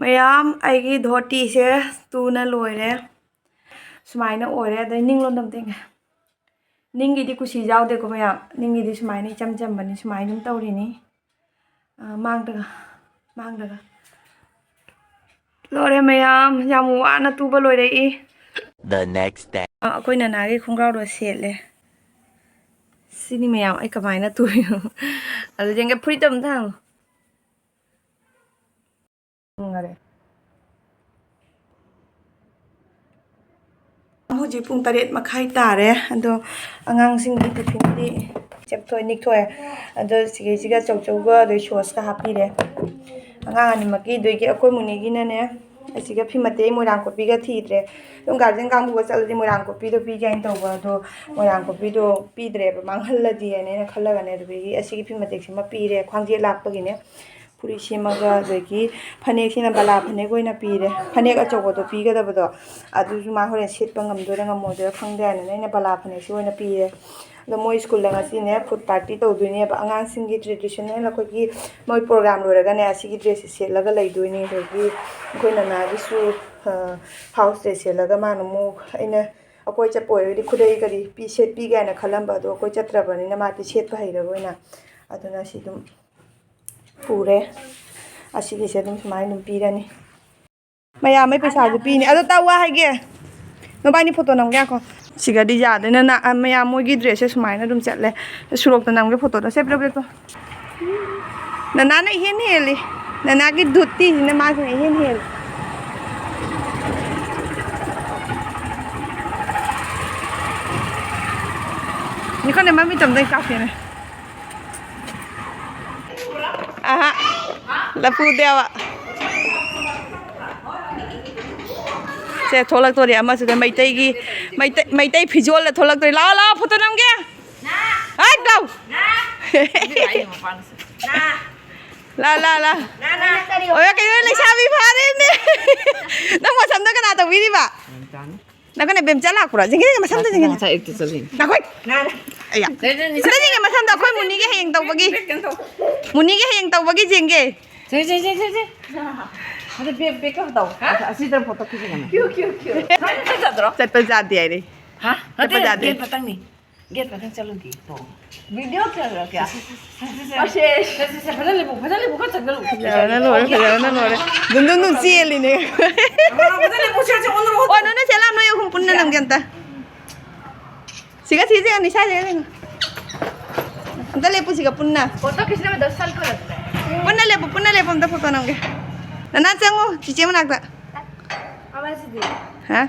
ꯃꯌꯥꯝ, ꯑꯩꯒꯤ ꯙꯣꯇꯤꯁꯦ ꯇꯨꯅ ꯂꯣꯏꯔꯦ꯫ ꯁꯨꯃꯥꯏꯅ ꯑꯣꯏꯔꯦ꯫ ꯑꯗꯩ ꯅꯤꯡ ꯂꯣꯟꯗꯝ ꯇꯦꯡꯉꯦ꯫ ꯅꯤꯡꯒꯤꯗꯤ ꯀꯨꯁꯤ ꯌꯥꯎꯗꯦꯀꯣ ꯃꯌꯥꯝ꯫ ꯅꯤꯡꯒꯤꯗꯤ ꯁꯨꯃꯥꯏꯅ ꯏꯆꯝ ꯆꯝꯕꯅꯤ꯫ ꯁꯨꯃꯥꯏꯅ ꯑꯗꯨꯝ ꯇꯧꯔꯤꯅꯤ꯫ ꯑ, ꯃꯥꯡꯗꯒ, ꯃꯥꯡꯗꯒ꯫ ꯂꯣꯏꯔꯦ ꯃꯌꯥꯝ, ꯌꯥꯝ ꯋꯥꯅ ꯇꯨꯕ ꯂꯣꯏꯔꯛꯏ꯫ The next day. ꯑ, ꯑꯩꯈꯣꯏ ꯅꯅꯥꯒꯤ ꯈꯣꯡꯒ꯭ꯔꯥꯎꯗꯣ ꯁꯦꯠꯂꯦ꯫ ꯁꯤꯅꯤ ꯃꯌꯥꯝ, ꯑꯩ ꯀꯃꯥꯏꯅ ꯇꯨꯔꯤꯅꯣ? ꯑꯗꯨ ꯌꯦꯡꯒꯦ, ꯐꯨꯔꯤꯠꯇꯣ ꯑꯝꯇ ꯍꯪꯉꯨ꯫ ꯉꯔꯦ꯫ ꯍꯧꯖꯤꯛ ꯄꯨꯡ ꯇꯔꯦꯠ ꯃꯈꯥꯏ ꯇꯥꯔꯦ꯫ ꯑꯗꯣ ꯑꯉꯥꯡꯁꯤꯡꯒꯤ ꯇꯤꯐꯤꯟꯗꯤ ꯆꯦꯞꯊꯣꯛꯑꯦ, ꯅꯤꯛꯊꯣꯛꯑꯦ꯫ ꯑꯗꯣ ꯁꯤꯒꯩꯁꯤꯒ ꯆꯧꯆꯧꯒ ꯑꯗꯩ ꯁꯣꯁꯀ ꯍꯥꯞꯄꯤꯔꯦ꯫ ꯑꯉꯥꯡ ꯑꯅꯤꯃꯛꯀꯤ꯫ ꯑꯗꯒꯤ ꯑꯩꯈꯣꯏ ꯃꯨꯅꯤꯒꯤꯅꯅꯦ, ꯑꯁꯤꯒ ꯐꯤ ꯃꯇꯦꯛ ꯃꯣꯏꯔꯥꯡ ꯀꯣꯠꯄꯤꯒ ꯊꯤꯗ꯭ꯔꯦ꯫ ꯑꯗꯨꯝ ꯒꯥꯔꯖꯤꯌꯟ ꯀꯥꯡꯕꯨꯒ ꯆꯠꯂꯗꯤ ꯃꯣꯏꯔꯥꯡ ꯀꯣꯠꯄꯤꯗꯣ ꯄꯤꯒꯦ ꯍꯥꯏꯅ ꯇꯧꯕ, ꯑꯗꯣ ꯃꯣꯏꯔꯥꯡ ꯀꯣꯠꯄꯤꯗꯣ ꯄꯤꯗ꯭ꯔꯦꯕ, ꯃꯥꯡꯍꯜꯂꯗꯤ ꯍꯥꯏꯅ ꯑꯩꯅ ꯈꯜꯂꯒꯅꯦ꯫ ꯑꯗꯨꯗꯒꯤ ꯑꯁꯤꯒꯤ ꯐꯤ ꯃꯇꯦꯛꯁꯤꯃ ꯄꯤꯔꯦ, ꯈ꯭ꯋꯥꯡꯖꯦꯠ ꯂꯥꯛꯄꯒꯤꯅꯦ꯫ ꯐꯨꯔꯤꯠ ꯁꯦꯝꯃꯒ, ꯑꯗꯒꯤ ꯐꯅꯦꯛꯁꯤꯅ ꯕꯂꯥ ꯐꯅꯦꯛ ꯑꯣꯏꯅ ꯄꯤꯔꯦ꯫ ꯐꯅꯦꯛ ꯑꯆꯧꯕꯗꯣ ꯄꯤꯒꯗꯕꯗꯣ, ꯑꯗꯨꯁꯨ ꯃꯥ ꯍꯣꯔꯦꯟ ꯁꯦꯠꯄ ꯉꯝꯗꯣꯏꯔꯥ ꯉꯝꯃꯣꯏꯗꯣꯏꯔꯥ ꯈꯪꯗꯦ ꯍꯥꯏꯅꯅꯦ ꯑꯩꯅ ꯕꯂꯥ ꯐꯅꯦꯛꯁꯤ ꯑꯣꯏꯅ ꯄꯤꯔꯦ꯫ ꯑꯗꯣ ꯃꯣꯏ ꯁ꯭ꯀꯨꯜꯗ ꯉꯁꯤꯅꯦ ꯐꯨꯗ ꯄꯥꯔꯇꯤ ꯇꯧꯗꯣꯏꯅꯦꯕ꯫ ꯑꯉꯥꯡꯁꯤꯡꯒꯤ ꯇ꯭ꯔꯦꯗꯤꯁꯅꯦꯜ ꯑꯩꯈꯣꯏꯒꯤ ꯃꯣꯏ ꯄ꯭ꯔꯣꯒ꯭ꯔꯥꯝ ꯂꯣꯏꯔꯒꯅꯦ ꯑꯁꯤꯒꯤ ꯗ꯭ꯔꯦꯁꯁꯦ ꯁꯦꯠꯂꯒ ꯂꯩꯗꯣꯏꯅꯦ꯫ ꯑꯗꯒꯤ ꯑꯩꯈꯣꯏ ꯅꯅꯥꯒꯤꯁꯨ, ꯑ, ꯍꯥꯎꯁ ꯗ꯭ꯔꯦꯁ ꯁꯦꯠꯂꯒ ꯃꯥꯅ ꯑꯃꯨꯛ, ꯑꯩꯅ ꯑꯩꯈꯣꯏ ꯆꯠꯄ ꯑꯣꯏꯔꯒꯗꯤ ꯈꯨꯗꯩ ꯀꯔꯤ ꯄꯤ ꯁꯦꯠꯄꯤꯒꯦ ꯍꯥꯏꯅ ꯈꯜꯂꯝꯕ, ꯑꯗꯣ ꯑꯩꯈꯣꯏ ꯆꯠꯇ꯭ꯔꯕꯅꯤꯅ ꯃꯥꯗꯤ ꯁꯦꯠꯄ ꯍꯩꯔꯔꯣꯏꯅ꯫ ꯑꯗꯨꯅ ꯁꯤ ꯑꯗꯨꯝ ꯄꯨꯔꯦ꯫ ꯑꯁꯤꯒꯤꯁꯦ ꯑꯗꯨꯝ ꯁꯨꯃꯥꯏꯅ ꯑꯗꯨꯝ ꯄꯤꯔꯅꯤ꯫ ꯃꯌꯥꯝ ꯑꯩ ꯄꯩꯁꯥꯁꯨ ꯄꯤꯅꯤ꯫ ꯑꯗꯣ ꯇꯥꯎ ꯋꯥ ꯍꯥꯏꯒꯦ꯫ ꯅꯕꯥꯅꯤ ꯐꯣꯇꯣ ꯅꯝꯒꯦ ꯉꯥꯏꯈꯣ꯫ ꯁꯤꯒꯗꯤ ꯌꯥꯗꯦ꯫ ꯅꯅꯥ-, ꯑ, ꯃꯌꯥꯝ ꯃꯣꯏꯒꯤ ꯗ꯭ꯔꯦꯁꯁꯦ ꯁꯨꯃꯥꯏꯅ ꯑꯗꯨꯝ ꯆꯠꯂꯦ꯫ ꯁꯣꯔꯣꯛꯇ ꯅꯝꯒꯦ ꯐꯣꯇꯣꯗꯣ꯫ ꯁꯦ, ꯄꯤꯔꯛꯑꯣ, ꯄꯤꯔꯛꯑꯣ꯫ ꯅꯅꯥꯅ ꯏꯍꯦꯟ ꯍꯦꯜꯂꯤ꯫ ꯅꯅꯥꯒꯤ ꯙꯨꯇꯤꯁꯤꯅ ꯃꯥꯁꯤꯅ ꯏꯍꯦꯟ ꯍꯦꯜꯂꯤ꯫ ꯅꯤꯀꯣꯅꯦ ꯃꯃꯤꯠ ꯇꯝꯗꯩ ꯀꯥꯞꯀꯦꯅꯦ꯫ ꯑꯍꯥ꯫ ꯂꯐꯨ ꯗꯦꯋꯥ꯫ ꯁꯦ, ꯊꯣꯛꯂꯛꯇꯣꯔꯦ ꯑꯃꯁꯤꯗ ꯃꯩꯇꯩꯒꯤ, ꯃꯩꯇꯩ, ꯃꯩꯇꯩ ꯐꯤꯖꯣꯜꯗ ꯊꯣꯛꯂꯛꯇꯣꯔꯦ꯫ ꯂꯥꯛꯑꯣ, ꯂꯥꯛꯑꯣ, ꯐꯣꯇꯣ ꯅꯝꯒꯦ꯫ ꯍꯥꯏ, ꯂꯥꯎ꯫ ꯂꯥ, ꯂꯥ, ꯂꯥ꯫ ꯑꯣꯏ, ꯀꯩꯅꯣ, ꯂꯩꯁꯥꯕꯤ ꯐꯥꯔꯦꯅꯦ꯫ ꯅꯪ ꯃꯁꯝꯗꯣ ꯀꯅꯥ ꯇꯧꯕꯤꯔꯤꯕ? ꯅꯪ ꯀꯅꯥ ꯕꯦꯝꯆꯥ ꯂꯥꯛꯄ꯭ꯔꯣ? ꯌꯦꯡꯒꯦ, ꯌꯦꯡꯒꯦ, ꯃꯁꯝꯗꯣ ꯌꯦꯡꯒꯦ꯫ ꯉꯁꯥꯏ ꯑꯌꯨꯛꯇ ꯆꯠꯂꯤ꯫ ꯅꯈꯣꯏ꯫ ꯑꯌꯥ꯫ ꯁꯤꯗ ꯌꯦꯡꯒꯦ, ꯃꯁꯝꯗꯣ ꯑꯩꯈꯣꯏ ꯃꯨꯅꯤꯒꯤ ꯍꯌꯦꯡ ꯇꯧꯕꯒꯤ꯫ ꯃꯨꯅꯤꯒꯤ ꯍꯌꯦꯡ ꯇꯧꯕꯒꯤ ꯌꯦꯡꯒꯦ꯫ ꯁꯦ, ꯁꯦ, ꯁꯦ, ꯁꯦ, ꯁꯦ꯫ ꯑꯗꯨ ꯕꯦꯛ, ꯕꯦꯛ ꯈꯔ ꯇꯧ꯫ ꯍꯥ? ꯑꯁꯤꯗ ꯐꯣꯇꯣ ꯈꯤꯖꯤꯟ ꯑꯃ꯫ ꯀ꯭ꯌꯨ, ꯀ꯭ꯌꯨ, ꯀ꯭ꯌꯨ꯫ ꯁ꯭ꯋꯥꯏꯗ ꯆꯠꯇ꯭ꯔꯣ? ꯆꯠꯄ ꯌꯥꯗꯦ ꯍꯥꯏꯔꯦ꯫ ꯍꯥ? ꯅꯠꯇꯦ, ꯆꯠꯄ ꯌꯥꯗꯦ꯫ ꯒꯦꯠ ꯃꯇꯪꯅꯤ꯫ ꯒꯦꯠ ꯃꯊꯪ ꯆꯠꯂꯨꯒꯦ꯫ ꯇꯣ꯫ ꯚꯤꯗꯤꯑꯣ ꯀꯌꯥ ꯀꯌꯥ? ꯁꯦ, ꯁꯦ, ꯁꯦ, ꯁꯦ, ꯐꯖꯅ ꯂꯦꯞꯄꯨ, ꯐꯖꯅ ꯂꯦꯞꯄꯨ, ꯈꯔ ꯆꯪꯁꯤꯜꯂꯨ꯫ ꯐꯖꯅ ꯂꯣꯏꯔꯦ, ꯐꯖꯅ ꯂꯣꯏꯔꯦ꯫ ꯗꯨꯟ ꯗꯨꯟ ꯗꯨꯟ ꯆꯦꯜꯂꯤꯅꯦ꯫ ꯑꯃ, ꯐꯖꯅ ꯂꯦꯞꯄꯨ, ꯁꯦ, ꯁꯦ, ꯑꯣꯟꯅꯔꯣ, ꯑꯣ, ꯑꯣꯟꯅꯔꯣ꯫ ꯅꯣꯏ ꯅꯣꯏ ꯆꯦ ꯂꯥꯝ ꯅꯣꯏ ꯑꯍꯨꯝ ꯄꯨꯟꯅ ꯅꯝꯒꯦ ꯑꯝꯇ꯫ ꯁꯤꯒ ꯁꯤꯁꯦ ꯅꯤꯁꯥꯁꯦ ꯀꯩꯅꯣ꯫ ꯑꯝꯇ ꯂꯦꯞꯄꯨ ꯁꯤꯒ ꯄꯨꯟꯅ꯫ ꯐꯣꯇꯣ ꯈꯤꯁꯤꯅꯕꯗꯣ ꯁꯜ ꯈꯣꯠꯂꯛꯇ꯭ꯔꯦ꯫ ꯄꯨꯟꯅ ꯂꯦꯞꯄꯨ, ꯄꯨꯟꯅ ꯂꯦꯞꯄꯨ, ꯑꯝꯇ ꯐꯣꯇꯣ ꯅꯝꯒꯦ꯫ ꯅꯅꯥ ꯆꯪꯉꯨ, ꯆꯤꯆꯦ ꯃꯅꯥꯛꯇ꯫ ꯑꯃꯁꯤꯗꯤ꯫ ꯍꯥ?